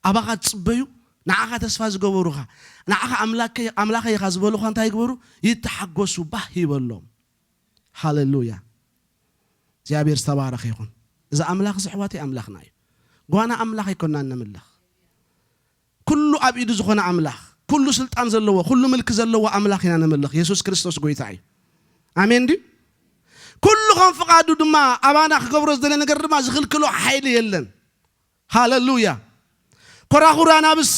ኣባኻ ትጽበዩ ንዓኻ ተስፋ ዝገበሩኻ ንዓኻ ኣምላኸይ ኢኻ ዝበሉኻ እንታይ ይግበሩ? ይተሓጎሱ ባህ ይበሎም። ሃሌሉያ። እግዚኣብሔር ዝተባረኸ ይኹን። እዚ ኣምላኽ እዚ ኣሕዋተይ ኣምላኽና እዩ። ጓና ኣምላኽ ኣይኮናን ነምልኽ። ኩሉ ኣብ ኢዱ ዝኾነ ኣምላኽ፣ ኩሉ ስልጣን ዘለዎ፣ ኩሉ ምልኪ ዘለዎ ኣምላኽ ኢና ነምልኽ። የሱስ ክርስቶስ ጎይታ እዩ። ኣሜን ድዩ? ኩሉ ከም ፍቓዱ ድማ ኣባና ክገብሮ ዝደለ ነገር ድማ ዝኽልክሎ ሓይሊ የለን። ሃሌሉያ። ኮራኹር ኣናብስ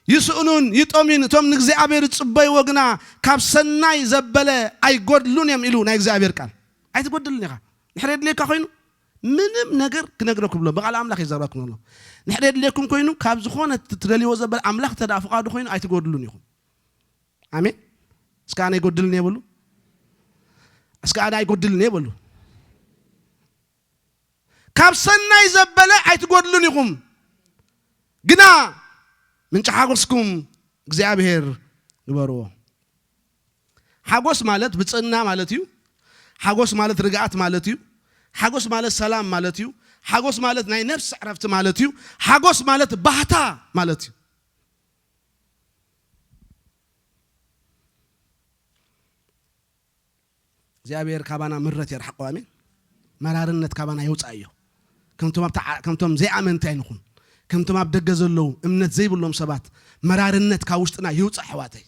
ይስእኑን ይጠምዩን፣ እቶም ንእግዚኣብሔር ዝጽበይዎ ግና ካብ ሰናይ ዘበለ ኣይጎድሉን እዮም ኢሉ ናይ እግዚኣብሔር ቃል። ኣይትጎድልን ኢኻ። ንሕር የድልየካ ኮይኑ ምንም ነገር ክነግረኩም ብሎ ብቓል ኣምላኽ ይዘረኩም ኣሎ። ንሕር የድልየኩም ኮይኑ ካብ ዝኾነ ትደልይዎ ዘበለ ኣምላኽ ተዳ ፍቓዱ ኮይኑ ኣይትጎድሉን ኢኹም። ኣሜን። እስከ ኣነ ኣይጎድልን እየ በሉ። እስከ ኣነ ኣይጎድልን እየ በሉ። ካብ ሰናይ ዘበለ ኣይትጎድሉን ኢኹም፣ ግና ምንጪ ሓጎስኩም እግዚኣብሔር ግበርዎ። ሓጎስ ማለት ብፅእና ማለት እዩ። ሓጎስ ማለት ርግኣት ማለት እዩ። ሓጎስ ማለት ሰላም ማለት እዩ። ሓጎስ ማለት ናይ ነፍሲ ዕረፍቲ ማለት እዩ። ሓጎስ ማለት ባህታ ማለት እዩ። እግዚኣብሔር ካባና ምረት የርሕቆ። ኣሜን። መራርነት ካባና የውፃእዮ። ከምቶም ኣብታ ዓ-፣ ከምቶም ዘይኣመንቲ ኣይንኹን። ከምቶም ኣብ ደገ ዘለዉ እምነት ዘይብሎም ሰባት መራርነት ካብ ውሽጥና ይውጻእ ኣሕዋተይ።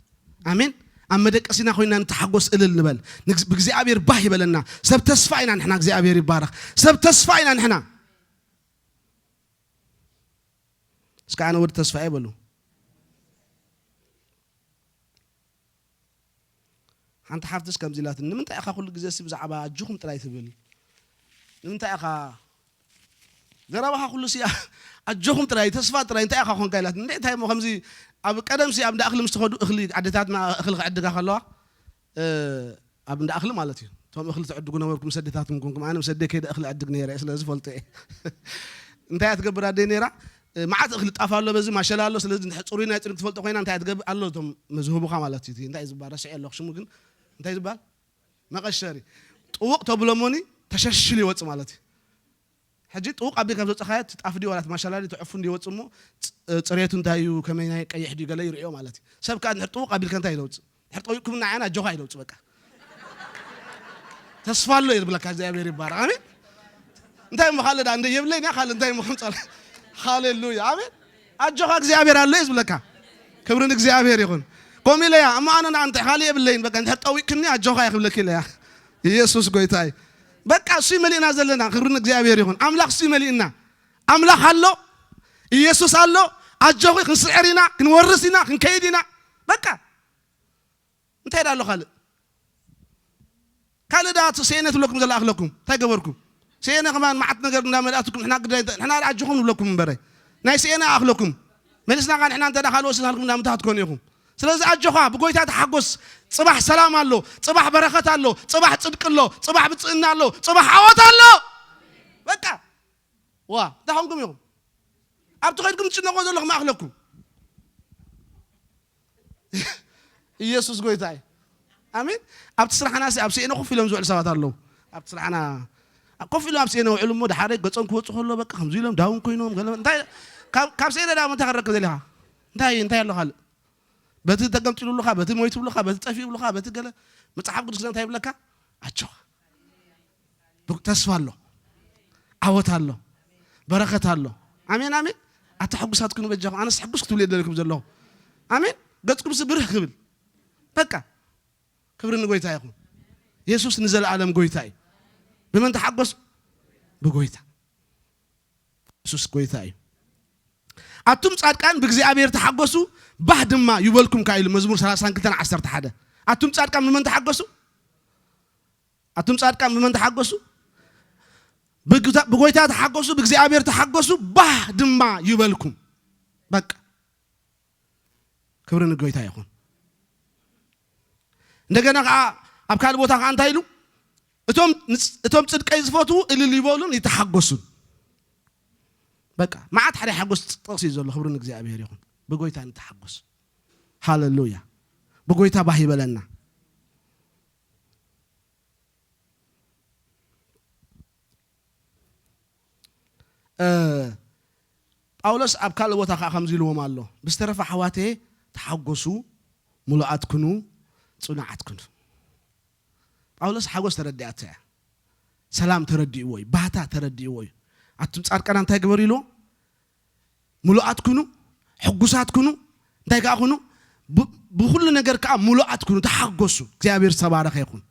ኣሜን። ኣብ መደቀሲና ኮይና ንተሓጎስ እልል ንበል። ንግዝ-፣ ብእግዚኣብሔር ባህ ይበለና። ሰብ ተስፋ ኢና ንሕና። እግዚኣብሔር ይባረኽ። ሰብ ተስፋ ኢና ንሕና። እስከ ኣነ ወዲ ተስፋ እየ በሉ። ሓንቲ ሓፍትስ ከምዚ ኢላትኒ፣ "ንምንታይ ኢኻ ኩሉ ግዜ ሲ ብዛዕባ ኣጆኹም ጥራይ ትብል? ንምንታይ ኢኻ ዘረባኻ ኩሉ ሲ ኣጆኹም ጥራይ፣ ተስፋ ጥራይ፣ እንታይ ኢኻ ኮንካ?" ኢላትኒ። "እንዴ እንታይ እሞ ከምዚ ኣብ ቀደም ሲ ኣብ እንዳ እኽሊ ምስ ትኸዱ እኽሊ ኣዴታትና እኽሊ ክዕድጋ ከለዋ፣ እ፣ ኣብ እንዳ እኽሊ ማለት እዩ። እቶም እኽሊ ትዕድጉ ነበርኩም ምስ ኣዴታትኩም ኮንኩም፣ ኣነ ምስ ኣዴ ከይደ እኽሊ ዕድግ ነይረ እየ፣ ስለዚ ፈልጦ እየ። እንታይ እያ ትገብር ኣደይ ነይራ? እ፣ መዓት እኽሊ ጣፍ ኣሎ፣ በዚ ማሸላ ኣሎ፣ ስለዚ እንድሕር ጽሩይ ናይ ጽሩይ ትፈልጦ ኮይና እንታይ እያ ትገብር?" ኣሎ እቶም መዝህቡኻ ማለት እዩ። እቲ እንታይ እዩ ዝበሃል? ረሲዐ ኣለኹ ሽሙ ግን እንታይ ዝበሃል? መቐሸሪ። ጥውቕ ተብሎ እሞኒ ተሸሽሉ ይወጽእ ማለት እዩ። ሕጂ ጥውቕ ኣቢልካ ዘውጽኻዮ እቲ ጣፍ ድዩ ዋላ እቲ ማሸላ ድዩ ትዕፉ እንዲ ይወጽእ እሞ ጽ-፣ ጽሬቱ እንታይ እዩ፣ ከመይ ናይ ቀይሕ ድዩ ገለ ይርእዮ ማለት እዩ። ሰብ ከኣ እንድሕር ጥውቕ ኣቢልካ እንታይ ይለውጽእ? እንድሕር ጠዊቕኩምና ኣያና ኣጆኻ ይለውጽእ በቃ። ተስፋ ኣሎ እዩ ዝብለካ። እግዚኣብሔር ይባረኽ። ኣሜን። እንታይ እሞ ካልእ ደኣ እንደ የብለይን እያ፣ ካልእ እንታይ እሞ ከምጻል? ሃሌሉያ። ኣሜን። ኣጆኻ እግዚኣብሔር ኣሎ እዩ ዝብለካ። ክብሪ ንእግዚኣብሔር ይኹን። ከምኡ ኢለ እያ፣ እሞ ኣነ ንኣ እንታይ ካልእ የብለይን፣ በቃ እንድሕር ጠዊቕክኒ ኣጆኻ እየ ክብለኪ ኢለ እያ። ኢየሱስ ጎይታ እዩ። በቃ እሱ እዩ መሊእና ዘለና። ክብሪ ንእግዚኣብሔር ይኹን። ኣምላኽ እሱ እዩ መሊእና። ኣምላኽ ኣሎ፣ ኢየሱስ ኣሎ። ኣጆኺ ክንስዕር ኢና፣ ክንወርስ ኢና፣ ክንከይድ ኢና። በቃ እንታይ ደኣ ኣሎ ካልእ? ካልእ ደኣ እቲ ስኤነ ትብለኩም ዘላ ኣኽለኩም። እንታይ ገበርኩም? ስኤነ ከማን መዓት ነገር እንዳመልኣትኩም ንሕና ግዳይ፣ ንሕና ደኣ ኣጆኹም ንብለኩም እምበረ። ናይ ስኤነ ኣኽለኩም። መሊስና ኸኣ ንሕና እንተ ደኣ ካልእ ወስድናልኩም እንዳ ምትሃት ትኮኑ ኢኹም። ስለዚ ኣጆኻ ብጎይታ ተሓጎስ። ጽባሕ ሰላም ኣሎ፣ ጽባሕ በረኸት ኣሎ፣ ጽባሕ ጽድቂ ኣሎ፣ ጽባሕ ብጽእና ኣሎ፣ ጽባሕ ዓወት ኣሎ። በቃ። ዋ፣ እንታይ ኾንኩም ኢኹም? ኣብቲ ኸይድኩም ትጭነቑ ዘለኹም ኣኽለኩም። ኢየሱስ ጎይታ እዩ። ኣሜን። ኣብቲ ስራሕና ሲ-፣ ኣብ ስኤነ ኮፍ ኢሎም ዝውዕሉ ሰባት ኣለዉ። ኣብቲ ስራሕና ኮፍ ኢሎም ኣብ ስኤነ ውዕሉ እሞ፣ ደሓረ ገጾም ክወጹ ከሎ፣ በቃ፣ ከምዚ ኢሎም ዳውን ኮይኖም፣ ገለ፣ እንታይ፣ ካብ፣ ካብ ስኤነ ደኣ እንታይ ክረክብ ዘሊኻ? እንታይ፣ እንታይ ኣሎ ካልእ? በቲ ተገምጢሉ ብሉኻ፣ በቲ ሞይቱ ብሉኻ፣ በቲ ጠፊኡ ብሉኻ፣ በቲ ገለ፣ መጽሓፍ ቅዱስ ግና እንታይ ይብለካ? ኣጆኻ። ብ-፣ ተስፋ ኣሎ። ዓወት ኣሎ። በረኸት ኣሎ። ኣሜን፣ ኣሜን። ኣታ ሕጉሳት ኩኑ በጃኹም። ኣነስ ሕጉስ ክትብሉ እየ ደለኩም ዘለኹ። ኣሜን። ገጽኩም ሲ ብርህ ክብል። በቃ። ክብሪ ንጎይታ ይኹን። የሱስ ንዘለኣለም ጎይታ እዩ። ብመን ተሓጎሱ? ብጎይታ። የሱስ ጎይታ እዩ። ኣቱም ጻድቃን ብእግዚኣብሔር ተሓጎሱ፣ ባህ ድማ ይበልኩም ከኣ ኢሉ መዝሙር ሰላሳን ክልተን ዓሰርተ ሓደ። ኣቱም ጻድቃን ብመን ተሓጎሱ? ኣቱም ጻድቃን ብመን ተሓጎሱ? ብግታ-፣ ብጎይታ ተሓጎሱ፣ ብእግዚኣብሔር ተሓጎሱ፣ ባህ ድማ ይበልኩም። በቃ። ክብሪ ንጎይታ ይኹን። እንደገና ከኣ ኣብ ካልእ ቦታ ከኣ እንታይ ኢሉ? "እቶም ንጽ-፣ እቶም ጽድቀይ ዝፈትዉ እልል ይበሉን ይተሓጎሱን።" በቃ፣ መዓት ሓደ ሓጎስ ጥቕሲ እዩ ዘሎ። ክብሪ ንእግዚኣብሔር ይኹን። ብጎይታ ንተሓጎስ። ሃሌሉያ። ብጎይታ ባህ ይበለና። እ፣ ጳውሎስ ኣብ ካልእ ቦታ ከኣ ከምዚ ኢልዎም ኣሎ፣ "ብዝተረፈ ኣሕዋተየ ተሓጎሱ፣ ምሉኣት ኩኑ፣ ጽኑዓት ኩኑ።" ጳውሎስ ሓጎስ ተረዲኣቶ እያ። ሰላም ተረዲእዎ እዩ፣ ባህታ ተረዲእዎ እዩ። ኣቱም ጻድቃና እንታይ ግበሩ ኢልዎም? ምሉኣት ኩኑ፣ ሕጉሳት ኩኑ፣ እንታይ ከኣ ኩኑ? ብ-፣ ብኹሉ ነገር ከኣ ምሉኣት ኩኑ፣ ተሓጎሱ። እግዚኣብሔር ዝተባረኸ ይኹን።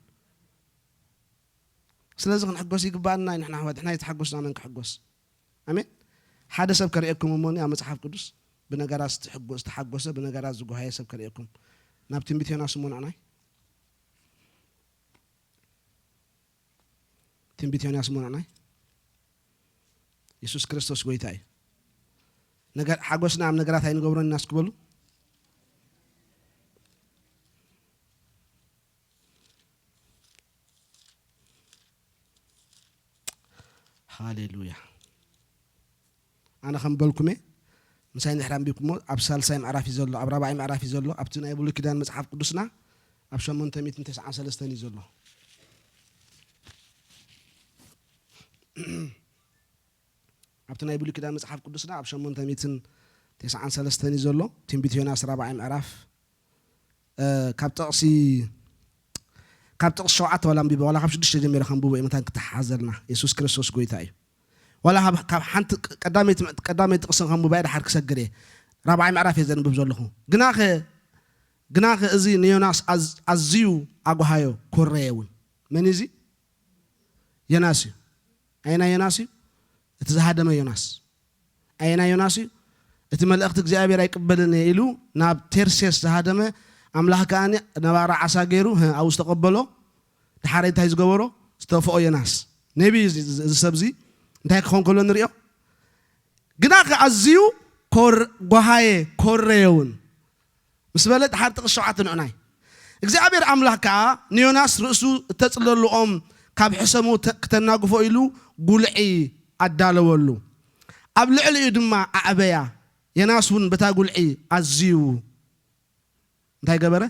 ስለዚ ክንሕጎስ ይግባኣና እዩ። ንሕና ኣሕዋት፣ ንሕና የተሓጎስና መን ክሕጎስ? ኣሜን። ሓደ ሰብ ከርእየኩም እሞኒ ኣብ መጽሓፍ ቅዱስ ብነገራት ዝትሕጎ-፣ ዝተሓጎሰ፣ ብነገራት ዝጎሃየ ሰብ ከርእየኩም። ናብ ትንቢት ዮናስ እሞ ንዕናይ። ትንቢት ዮናስ እሞ ንዕናይ። የሱስ ክርስቶስ ጎይታ እዩ። ነገር፣ ሓጎስና ኣብ ነገራት ኣይንገብሮን ኢና እስኪ በሉ። ሃሌሉያ። ኣነ ከም በልኩመ፣ ምሳይ እንድሕር ኣንቢብኩሞ፣ ኣብ ሳልሳይ ምዕራፍ እዩ ዘሎ፣ ኣብ ራብዓይ ምዕራፍ እዩ ዘሎ፣ ኣብቲ ናይ ብሉይ ኪዳን መጽሓፍ ቅዱስና ኣብ ሸሞንተ ሚእትን ተስዓን ሰለስተን እዩ ዘሎ። ኣብቲ ናይ ብሉይ ኪዳን መጽሓፍ ቅዱስና ኣብ ሸሞንተ ሚእትን ተስዓን ሰለስተን እዩ ዘሎ፣ ትንቢት ዮናስ ራብዓይ ምዕራፍ፣ እ፣ ካብ ጥቕሲ፣ ካብ ጥቕሲ ሸውዓተ ዋላ ኣንቢበ፣ ዋላ ካብ ሽዱሽተ ጀሚረ ከንብቦ እየ፣ መታን ክተሓሓዘልና። የሱስ ክርስቶስ ጎይታ እዩ። ዋላ ካብ ሓንቲ ቀዳመይቲ ጥቕስን ከም ሙባኤ ድሓር ክሰግር እየ። ራብዓይ ምዕራፍ እየ ዘንብብ ዘለኹ። ግናኸ ግናኸ እዚ ንዮናስ ኣዝዩ ኣጓሃዮ፣ ኮረየ እውን። መን እዚ? ዮናስ እዩ። ኣየና ዮናስ እዩ? እቲ ዝሃደመ ዮናስ። ኣየና ዮናስ እዩ? እቲ መልእኽቲ እግዚኣብሔር ኣይቅበልን እየ ኢሉ ናብ ቴርሴስ ዝሃደመ፣ ኣምላኽ ከኣ ነባራ ዓሳ ገይሩ ኣብኡ ዝተቐበሎ። ድሓር እንታይ ዝገበሮ? ዝተፈኦ ዮናስ። ነቢ እዚ ሰብዚ እንታይ ክኸውን ከሎ ንሪኦ። ግናኸ ኣዝዩ ጓሃየ፣ ኮረየ እውን ምስ በለ ድሓር ጥቕስ ሸውዓተ ንዑናይ። እግዚኣብሔር ኣምላኽ ከኣ ንዮናስ ርእሱ እተጽለሉ ኦም ካብ ሕሰሙ ክተናግፎ ኢሉ ጉልዒ ኣዳለወሉ። ኣብ ልዕሊኡ ድማ ኣዕበያ። ዮናስ እውን በታ ጉልዒ ኣዝዩ እንታይ ገበረ?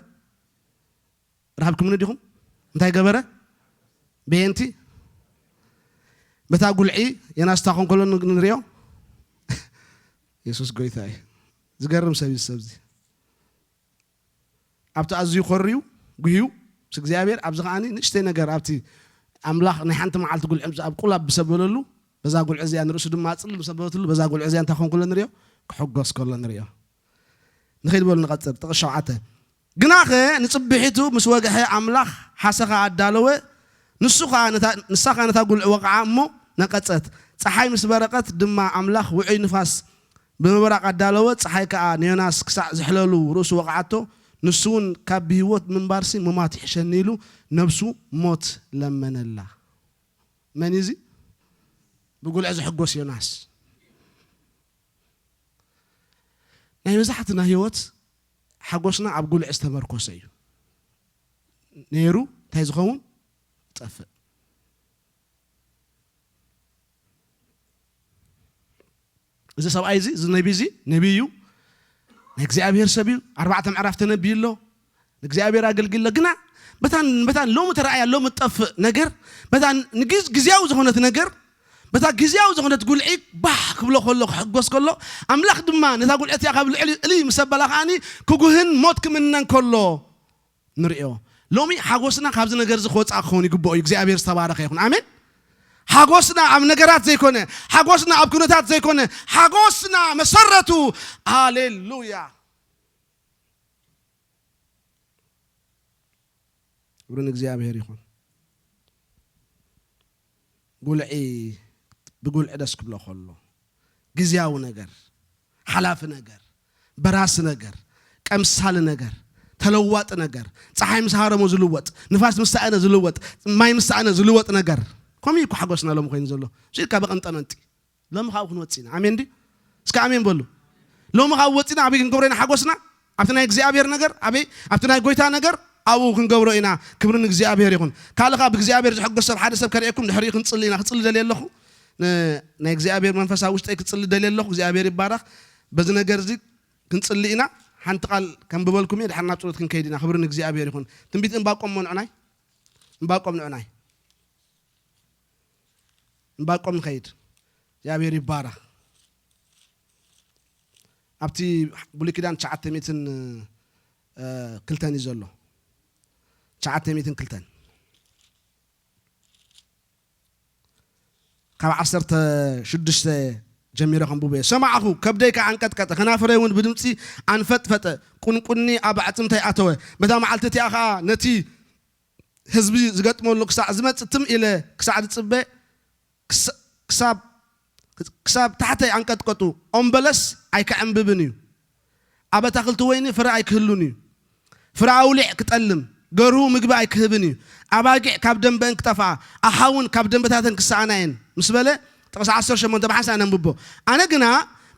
ረሃብኩምኒ ዲኹም? እንታይ ገበረ? በየንቲ በታ ጉልዒ ዮናስ ታኾን ከሎ ንሪኦ። የሱስ ጎይታ እዩ። ዝገርም ሰብ እዩ ሰብዚ። ኣብቲ ኣዝዩ ኮርዩ ጉህዩ ምስ እግዚኣብሔር፣ ኣብዚ ከዓኒ ንእሽተይ ነገር ኣብቲ ኣምላኽ ናይ ሓንቲ መዓልቲ ጉልዒ ኣብ ቁላብ ብሰበለሉ፣ በዛ ጉልዒ እዚኣ ንርእሱ ድማ ኣጽልል ብሰበለትሉ፣ በዛ ጉልዒ እዚኣ እንታይ ኮን ከሎ ንሪኦ? ክሕጎስ ከሎ ንሪኦ። ንኸይድ በሉ ንቐጽል። ጥቕስ ሸውዓተ። ግናኸ ንጽብሒቱ ምስ ወግሐ ኣምላኽ ሓሰኻ ኣዳለወ፣ ንሱ ኸኣ ነታ፣ ንሳ ኸኣ ነታ ጉልዒ ወቕዓ እሞ ነቐጸት። ጸሓይ ምስ በረቐት ድማ ኣምላኽ ውዑይ ንፋስ ብምብራቕ ኣዳለወ፣ ጸሓይ ከኣ ንዮናስ ክሳዕ ዝሕለሉ ርእሱ ወቕዓቶ። ንሱ እውን ካብ ብህይወት ምንባርሲ ምማት ይሕሸኒ ኢሉ ነብሱ ሞት ለመነላ። መን እዩ እዚ? ብጉልዒ ዝሕጎስ ዮናስ። ናይ መብዛሕትና ህይወት ሓጎስና ኣብ ጉልዒ ዝተመርኮሰ እዩ። ነይሩ እንታይ ዝኸውን? ዝጠፍእ። እዚ ሰብኣይ እዚ፣ እዚ ነቢ እዚ፣ ነቢ እዩ። ናይ እግዚኣብሔር ሰብ እዩ። ኣርባዕተ ምዕራፍ ተነብዩ ኣሎ። ንእግዚኣብሔር ኣገልጊሎ። ግና በታን፣ በታን ሎሚ ተረኣያ፣ ሎሚ ትጠፍእ ነገር፣ በታን ንግዝ-፣ ግዝያዊ ዝኾነት ነገር፣ በታ ግዝያዊ ዝኾነት ጉልዒ ባህ ክብሎ ከሎ፣ ክሕጎስ ከሎ፣ ኣምላኽ ድማ ነታ ጉልዒ እቲኣ ካብ ልዕሊ እልይ ምስ ኣበላ ከኣኒ ክጉህን ሞት ክምነን ከሎ ንርእዮ። ሎሚ ሓጎስና ካብዚ ነገር እዚ ክወጽእ ክኸውን ይግብኦ እዩ። እግዚኣብሔር ዝተባረኸ ይኹን። ኣሜን። ሓጎስና ኣብ ነገራት ዘይኮነ፣ ሓጎስና ኣብ ኩነታት ዘይኮነ፣ ሓጎስና መሰረቱ፣ ሃሌሉያ፣ ክብሪ ንእግዚኣብሔር ይኹን። ጉልዒ ብጉልዒ ደስ ክብሎ ከሎ፣ ግዝያዊ ነገር፣ ሓላፊ ነገር፣ በራሲ ነገር፣ ቀምሳሊ ነገር፣ ተለዋጢ ነገር፣ ጸሓይ ምስ ሃረሞ ዝልወጥ፣ ንፋስ ምስ ሰኣነ ዝልወጥ፣ ማይ ምስ ሰኣነ ዝልወጥ ነገር፣ ከምኡ እዩ እኮ ሓጎስና ሎሚ ኮይኑ ዘሎ። እሱ ኢልካ በቐንጠመንጢ። ሎሚ ካብኡ ክንወጽእ ኢና። ኣሜን ድዩ? እስከ ኣሜን በሉ። ሎሚ ካብኡ ወጺና ኣበይ ክንገብሮ ኢና ሓጎስና? ኣብቲ ናይ እግዚኣብሔር ነገር፣ ኣበይ? ኣብቲ ናይ ጎይታ ነገር ኣብኡ ክንገብሮ ኢና። ክብሪ ንእግዚኣብሔር ይኹን። ካልእ ከኣ ብእግዚኣብሔር ዝሕጎስ ሰብ፣ ሓደ ሰብ ከርእየኩም፣ ድሕሪኡ ክንጽሊ ኢና። ክጽሊ ደልየ ኣለኹ። ን-፣ ናይ እግዚኣብሔር መንፈስ ኣብ ውሽጠይ ክጽሊ ደልየ ኣለኹ። እግዚኣብሔር ይባረኽ። በዚ ነገር እዚ ክንጽሊ ኢና። ሓንቲ ቃል ከንብበልኩም እየ፣ ድሓር ናብ ጸሎት ክንከይድ ኢና። ክብሪ ንእግዚኣብሔር ይኹን። ትንቢት ዕንባቆም እሞ ንዑናይ። ዕንባቆም ንዑናይ። ዕንባቆም ንኸይድ። እግዚኣብሔር ይባረኽ። ኣብቲ ብሉይ ኪዳን ትሽዓተ ሚእትን ክልተን እዩ ዘሎ። ትሽዓተ ሚእትን ክልተን። ካብ ዓሰርተ ሽዱሽተ ጀሚረ ከንብቦ እየ። ሰማዕኹ፣ ከብደይ ከኣ ኣንቀጥቀጠ፣ ከናፍረይ እውን ብድምጺ ኣንፈጥፈጠ፣ ቁንቁኒ ኣብ ኣዕጽምተይ ኣተወ። በታ መዓልቲ እቲኣ ኸኣ ነቲ ህዝቢ ዝገጥመሉ ክሳዕ ዝመጽእ ትም ኢለ ክሳዕ ዝጽበ፣ ክሳ-፣ ክሳብ፣ ክሳብ ታሕተይ ኣንቀጥቀጡ። ኦም በለስ ኣይክዕምብብን እዩ፣ ኣብ ኣታኽልቲ ወይኒ ፍረ ኣይክህሉን እዩ። ፍረ ኣውሊዕ ክጠልም፣ ገርሁ ምግቢ ኣይክህብን እዩ። ኣባጊዕ ካብ ደንበአን ክጠፍኣ፣ ኣሓውን ካብ ደንበታተን ክሰኣና እየን ምስ በለ፣ ጥቕሲ ዓሰርተ ሸሞንተ ብሓንሳእ ነንብቦ። ኣነ ግና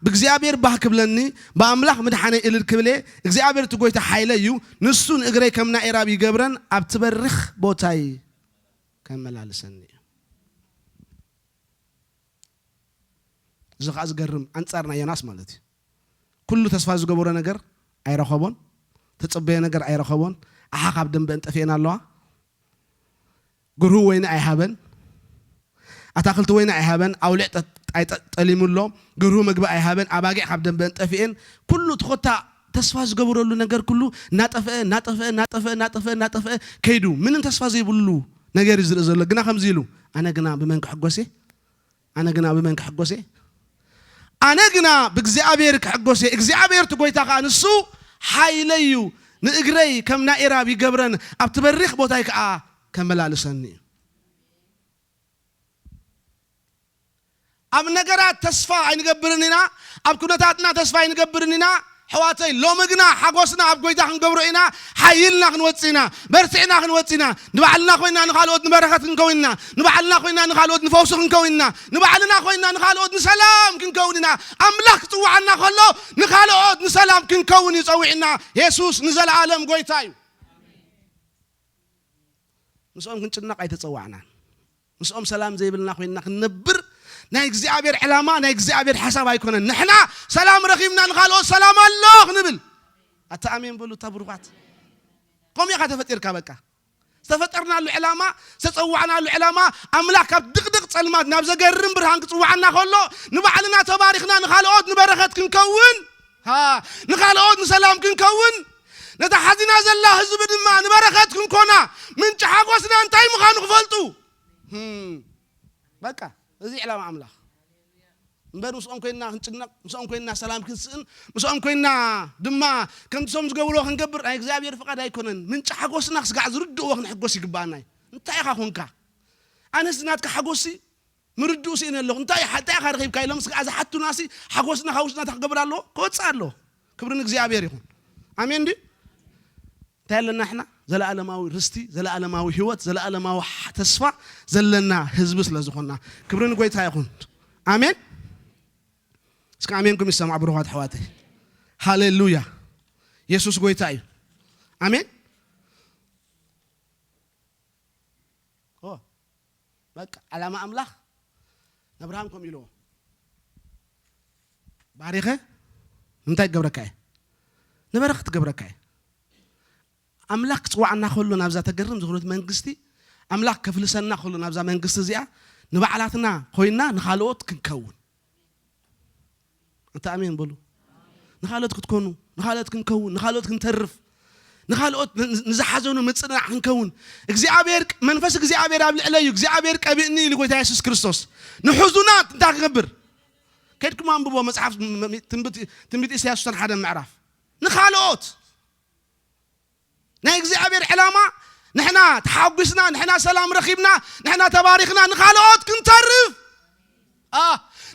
ብእግዚኣብሔር ባህ ክብለኒ፣ ብኣምላኽ ምድሓነይ እልል ክብል እየ። እግዚኣብሔር እቲ ጐይታ ሓይለይ እዩ፣ ንሱ ንእግረይ ከም ናኤራብ ይገብረን፣ ኣብቲ በሪኽ ቦታይ ከመላልሰኒ እዩ። እዚ ኸዓ ዝገርም ኣንጻር ናይ ዮናስ ማለት እዩ። ኩሉ ተስፋ ዝገበሮ ነገር ኣይረኸቦን፣ ተጸበዮ ነገር ኣይረኸቦን። ኣሓ ካብ ደንበአን ጠፊኤን ኣለዋ። ግርሁ ወይኒ ኣይሃበን፣ ኣታኽልቲ ወይኒ ኣይሃበን፣ ኣውሊዕ ጠ-፣ ኣይጠ-፣ ጠሊሙ ኣሎ። ግርሁ ምግቢ ኣይሃበን፣ ኣባጊዕ ካብ ደንበአን ጠፊኤን። ኩሉ እቲ ኮታ ተስፋ ዝገበረሉ ነገር ኩሉ እናጠፍአ፣ እናጠፍአ፣ እናጠፍአ፣ እናጠፍአ፣ እናጠፍአ ከይዱ፣ ምንም ተስፋ ዘይብሉ ነገር እዩ ዝርኢ ዘሎ። ግና ከምዚ ኢሉ፣ ኣነ ግና ብመን ክሕጎስ እየ? ኣነ ግና ብመን ክሕጎስ እየ? ኣነ ግና ብእግዚኣብሔር ክሕጎስ እየ። እግዚኣብሔር እቲ ጐይታ ኸኣ ንሱ ሓይለይ እዩ፣ ንእግረይ ከም ናይ ኤራብ ይገብረን፣ ኣብቲ በሪኽ ቦታይ ከኣ ከመላልሰኒ እዩ። ኣብ ነገራት ተስፋ ኣይንገብርን ኢና። ኣብ ኩነታትና ተስፋ ኣይንገብርን ኢና። ኣሕዋተይ፣ ሎሚ ግና ሓጎስና ኣብ ጐይታ ክንገብሮ ኢና። ሓይልና ክንወጽእ ኢና። በርቲዕና ክንወጽእ ኢና። ንባዕልና ኮይና ንኻልኦት ንበረኸት ክንከውን ኢና። ንባዕልና ኮይና ንኻልኦት ንፈውሲ ክንከውን ኢና። ንባዕልና ኮይና ንኻልኦት ንሰላም ክንከውን ኢና። ኣምላኽ ክጽውዓና ከሎ ንኻልኦት ንሰላም ክንከውን እዩ ጸዊዕና። የሱስ ንዘለኣለም ጐይታ እዩ። ምስኦም ክንጭነቕ ኣይተጸዋዕናን። ምስኦም ሰላም ዘይብልና ኮይንና ክንነብር ናይ እግዚኣብሔር ዕላማ፣ ናይ እግዚኣብሔር ሓሳብ ኣይኮነን። ንሕና ሰላም ረኺብና ንኻልኦት ሰላም ኣሎ ክንብል። ኣታ ኣሜን በሉ፣ እታ ብሩኻት። ከምኡ ኢኻ ተፈጢርካ በቃ። ዝተፈጠርናሉ ዕላማ፣ ዝተጸዋዕናሉ ዕላማ፣ ኣምላኽ ካብ ድቕድቕ ጸልማት ናብ ዘገርም ብርሃን ክጽውዓና ከሎ፣ ንባዕልና ተባሪኽና ንኻልኦት ንበረኸት ክንከውን፣ ሃ፣ ንኻልኦት ንሰላም ክንከውን፣ ነታ ሓዚና ዘላ ህዝቢ ድማ ንበረኸት ክንኮና፣ ምንጪ ሓጎስና እንታይ ምዃኑ ክፈልጡ። ህም፣ በቃ፣ እዚ ዕላማ ኣምላኽ። እምበር ምስኦም ኮይንና ክንጭነቕ፣ ምስኦም ኮይንና ሰላም ክንስእን፣ ምስኦም ኮይንና ድማ ከምቲ ሶም ዝገብርዎ ክንገብር ናይ እግዚኣብሔር ፍቓድ ኣይኮነን። ምንጪ ሓጎስና ክስጋዕ ዝርድእዎ ክንሕጎስ ይግብኣና እዩ። እንታይ ኢኻ ኮንካ? ኣነስ ናትካ ሓጎስሲ ምርድኡ ስኢነ ኣለኹ። እንታይ ኢኻ፣ እንታይ ኢኻ ረኺብካ ኢሎም ስጋዕ ዝሓቱናሲ ሓጎስና ካብ ውሽጥና እንታይ ክገብር ኣለዎ? ክወጽእ ኣለዎ። ክብሪ ንእግዚኣብሔር ይኹን። ኣሜን ድዩ? እንታይ ኣለና ንሕና? ዘለኣለማዊ ርስቲ፣ ዘለኣለማዊ ህይወት፣ ዘለኣለማዊ ሓ-፣ ተስፋ ዘለና ህዝቢ ስለ ዝኾንና። ክብሪ ንጎይታ ይኹን። ኣሜን። እስከ ኣሜንኩም ይሰማዕ ብሩኻት ኣሕዋተይ። ሃሌሉያ። የሱስ ጎይታ እዩ። ኣሜን። ኦ፣ በቃ ዓላማ ኣምላኽ ንኣብርሃም ከምኡ ኢልዎ። ባሪኸ እንታይ ክገብረካ እየ? ንበረኸት ክገብረካ እየ። ኣምላኽ ክጽዋዕና ከሎ ናብዛ ተገርም ዝኾነት መንግስቲ፣ ኣምላኽ ከፍልሰና ከሎ ናብዛ መንግስቲ እዚኣ፣ ንባዕላትና ኮይንና ንኻልኦት ክንከውን። እንተ ኣሜን በሉ። ንኻልኦት ክትኮኑ፣ ንኻልኦት ክንከውን፣ ንኻልኦት ክንተርፍ፣ ንኻልኦት ን-፣ ንዝሓዘኑ ምጽንናዕ ክንከውን። እግዚኣብሔር፣ መንፈስ እግዚኣብሔር ኣብ ልዕለይ እዩ፣ እግዚኣብሔር ቀቢእኒ ኢሉ ጎይታ የሱስ ክርስቶስ። ንሕዙናት እንታይ ክገብር? ከድኩም ኣንብቦ መጽሓፍ ም-፣ ም-፣ ትንቢት፣ ትንቢት ኢሳያስ እሱን ሓደ ምዕራፍ። ንኻልኦት ናይ እግዚኣብሔር ዕላማ ንሕና ተሓጒስና፣ ንሕና ሰላም ረኺብና፣ ንሕና ተባሪኽና፣ ንኻልኦት ክንተርፍ፣ ኣ፣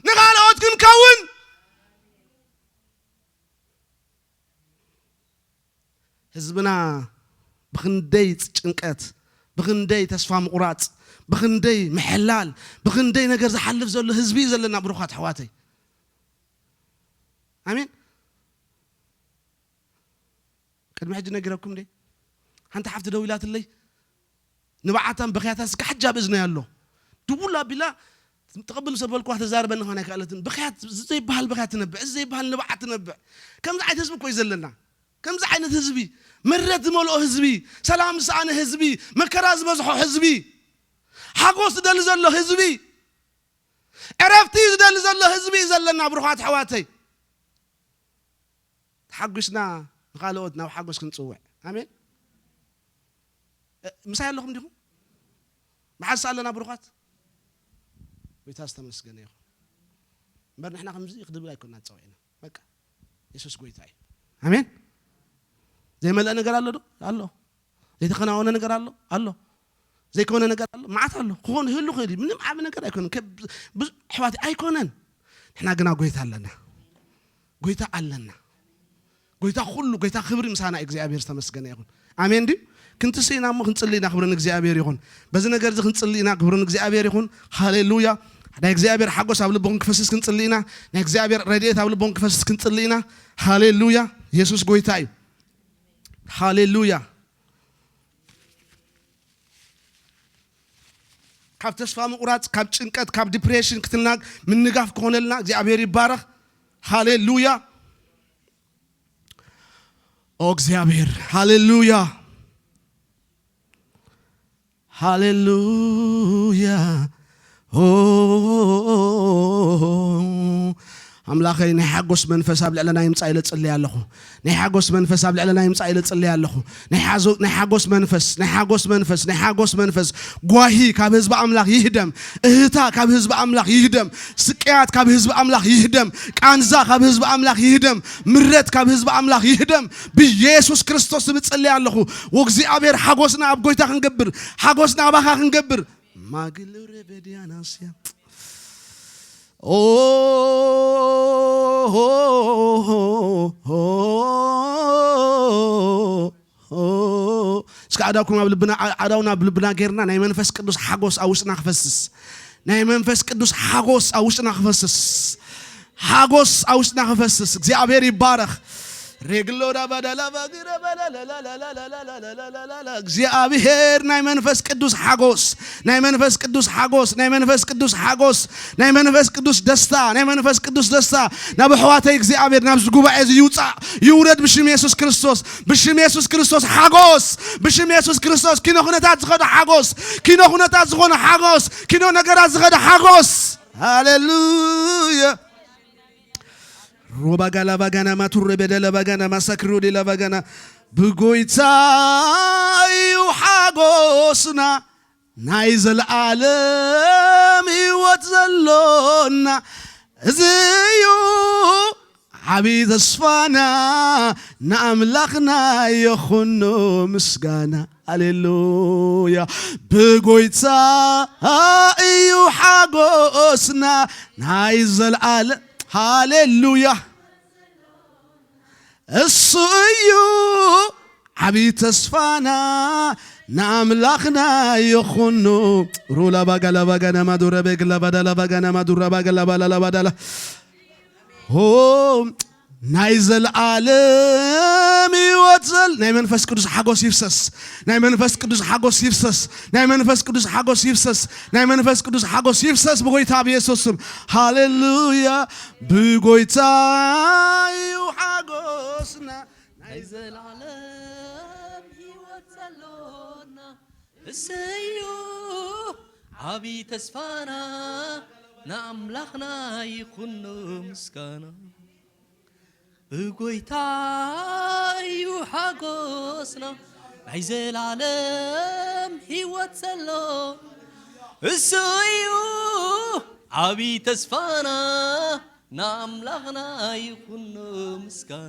ንኻልኦት ክንከውን። ህዝብና ብኽንደይ ጭንቀት፣ ብኽንደይ ተስፋ ምቑራጽ፣ ብኽንደይ ምሕላል፣ ብኽንደይ ነገር ዝሓልፍ ዘሎ ህዝቢ እዩ ዘለና ብሩኻት ኣሕዋተይ። ኣሜን። ቅድሚ ሕጂ ነጊረኩም እንዴ? ሓንቲ ሓፍቲ ደዊላትለይ፣ ንብዓታን ብኽያታን ስጋብ ሕጂ ኣብ እዝነይ ኣሎ። ድውል ኣቢላ፣ ተቐብል ምስ በልኩዋ ተዛርበኒ ኸን ኣይከኣለትን። ብኽያት፣ እዚ ዘይበሃል ብኽያት ትነብዕ፣ እዚ ዘይበሃል ንብዓት ትነብዕ። ከምዚ ዓይነት ህዝቢ እኮ እዩ ዘለና። ከምዚ ዓይነት ህዝቢ፣ ምረት ዝመልኦ ህዝቢ፣ ሰላም ዝሰኣነ ህዝቢ፣ መከራ ዝበዝሖ ህዝቢ፣ ሓጎስ ዝደሊ ዘሎ ህዝቢ፣ ዕረፍቲ ዝደሊ ዘሎ ህዝቢ እዩ ዘለና ብሩኻት ኣሕዋተይ። ተሓጒስና ንኻልኦት ናብ ሓጎስ ክንጽውዕ። ኣሜን። እ፣ ምሳይ ኣለኹም ዲኹም? መሓሳ ኣለና ብሩኻት? ጎይታ ዝተመስገነ ይኹን። እምበር ንሕና ከምዚ ክድብል ኣይኮንና ጸዊዕና። በቃ የሱስ ጎይታ እዩ። ኣሜን። ዘይመልአ ነገር ኣሎ ዶ? ኣሎ። ዘይተኸናወነ ነገር ኣሎ? ኣሎ። ዘይኮነ ነገር ኣሎ? መዓት ኣሎ። ክኾን ይህሉ ክእል እዩ። ምንም ዓቢ ነገር ኣይኮነን። ከ-፣ ብዙ ኣሕዋት ኣይኮነን። ንሕና ግና ጎይታ ኣለና። ጎይታ ኣለና። ጎይታ ኩሉ፣ ጎይታ ክብሪ ምሳና እዩ። እግዚኣብሔር ዝተመስገነ ይኹን። ኣሜን ድዩ? ክንትስእ ኢና እሞ ክንጽሊ ኢና፣ ክብሪ ንእግዚኣብሔር ይኹን። በዚ ነገር እዚ ክንጽሊ ኢና፣ ክብሪ ንእግዚኣብሔር ይኹን። ሃሌሉያ። ናይ እግዚኣብሔር ሓጎስ ኣብ ልቦም ክፈስስ ክንጽሊ ኢና። ናይ እግዚኣብሔር ረድኤት ኣብ ልቦም ክፈስስ ክንጽሊ ኢና። ሃሌሉያ። የሱስ ጎይታ እዩ። ሃሌሉያ። ካብ ተስፋ ምቑራጽ፣ ካብ ጭንቀት፣ ካብ ዲፕሬሽን ክትናግ ምንጋፍ ክኾነልና እግዚኣብሔር ይባረኽ። ሃሌሉያ። ኦ እግዚኣብሔር፣ ሃሌሉያ። ሃሌሉያ። ኦ ኣምላኸይ ናይ ሓጎስ መንፈስ ኣብ ልዕለና ይምጻእ ኢለ ጽልየ ኣለኹ። ናይ ሓጎስ መንፈስ ኣብ ልዕለና ይምጻእ ኢለ ጽልየ ኣለኹ። ናይ ሓዞ-፣ ናይ ሓጎስ መንፈስ፣ ናይ ሓጎስ መንፈስ፣ ናይ ሓጎስ መንፈስ፣ ጓሂ ካብ ህዝቢ ኣምላኽ ይህደም። እህታ ካብ ህዝቢ ኣምላኽ ይህደም። ስቅያት ካብ ህዝቢ ኣምላኽ ይህደም። ቃንዛ ካብ ህዝቢ ኣምላኽ ይህደም። ምረት ካብ ህዝቢ ኣምላኽ ይህደም። ብኢየሱስ ክርስቶስ ስም እጽልይ ኣለኹ። ወእግዚኣብሔር ሓጎስና ኣብ ጎይታ ክንገብር፣ ሓጎስና ኣባኻ ክንገብር። ማግል ሬቤድያናስያ። ኦ፣ እስከ ኣእዳውኩም ኣብ ልብና፣ ኣእዳውና ኣብ ልብና ጌርና ናይ መንፈስ ቅዱስ ሓጎስ ኣብ ውሽጥና ክፈስስ። ናይ መንፈስ ቅዱስ ሓጎስ ኣብ ውሽጥና ክፈስስ። ሓጎስ ኣብ ውሽጥና ክፈስስ። እግዚኣብሔር ይባረኽ። ሬግሎ ዳባዳላ ባግረ ባላላላላላላላላላላላላ። እግዚኣብሔር ናይ መንፈስ ቅዱስ ሓጎስ፣ ናይ መንፈስ ቅዱስ ሓጎስ፣ ናይ መንፈስ ቅዱስ ሓጎስ፣ ናይ መንፈስ ቅዱስ ደስታ፣ ናይ መንፈስ ቅዱስ ደስታ ናብ ኣሕዋተይ እግዚኣብሔር ናብዚ ጉባኤ እዚ ይውጻእ፣ ይውረድ ብሽም የሱስ ክርስቶስ። ብሽም የሱስ ክርስቶስ ሓጎስ፣ ብሽም የሱስ ክርስቶስ ኪኖ ኩነታት ዝኸደ ሓጎስ፣ ኪኖ ኩነታት ዝኾነ ሓጎስ፣ ኪኖ ነገራት ዝኸደ ሓጎስ። ሃሌሉያ። ሮባጋላ ባጋና ማቱረ በደለ ባጋና ማሳክሮ ዴላ ባጋና ብጎይታ እዩ ሓጎስና ናይ ዘለዓለም ህይወት ዘሎና። እዚ እዩ ዓቢ ተስፋና፣ ንኣምላኽና ይኹኖ ምስጋና። ሃሌሉያ። ብጎይታ እዩ ሓጎስና ናይ ዘለዓለም። ሃሌሉያ። እሱ እዩ ዓቢ ተስፋና፣ ንኣምላኽና ይኹኑ። ሩላ ባጋላ ባጋና ማዱረ ቤግላ ባዳላ ባጋና ማዱራ ባጋላ ባላላ ባዳላ። ሆ፣ ናይ ዘለዓለም ህይወት ዘል-፣ ናይ መንፈስ ቅዱስ ሓጎስ ይፍሰስ። ናይ መንፈስ ቅዱስ ሓጎስ ይፍሰስ። ናይ መንፈስ ቅዱስ ሓጎስ ይፍሰስ። ናይ መንፈስ ቅዱስ ሓጎስ ይፍሰስ ብጎይታ ብየሱስ ስም። ሃሌሉያ። ብጎይታ እዩ ሓጎስና። ናይ ዘላለም ህይወት ዘሎና እሰዩ ዓቢ ተስፋና ንኣምላኽና ይኹኖ ምስጋና። ብጎይታ እዩ ሓጎስና ናይ ዘላለም ህይወት ዘሎ እሱ እዩ ዓቢ ተስፋና ንኣምላኽና ይኹኖ ምስጋና።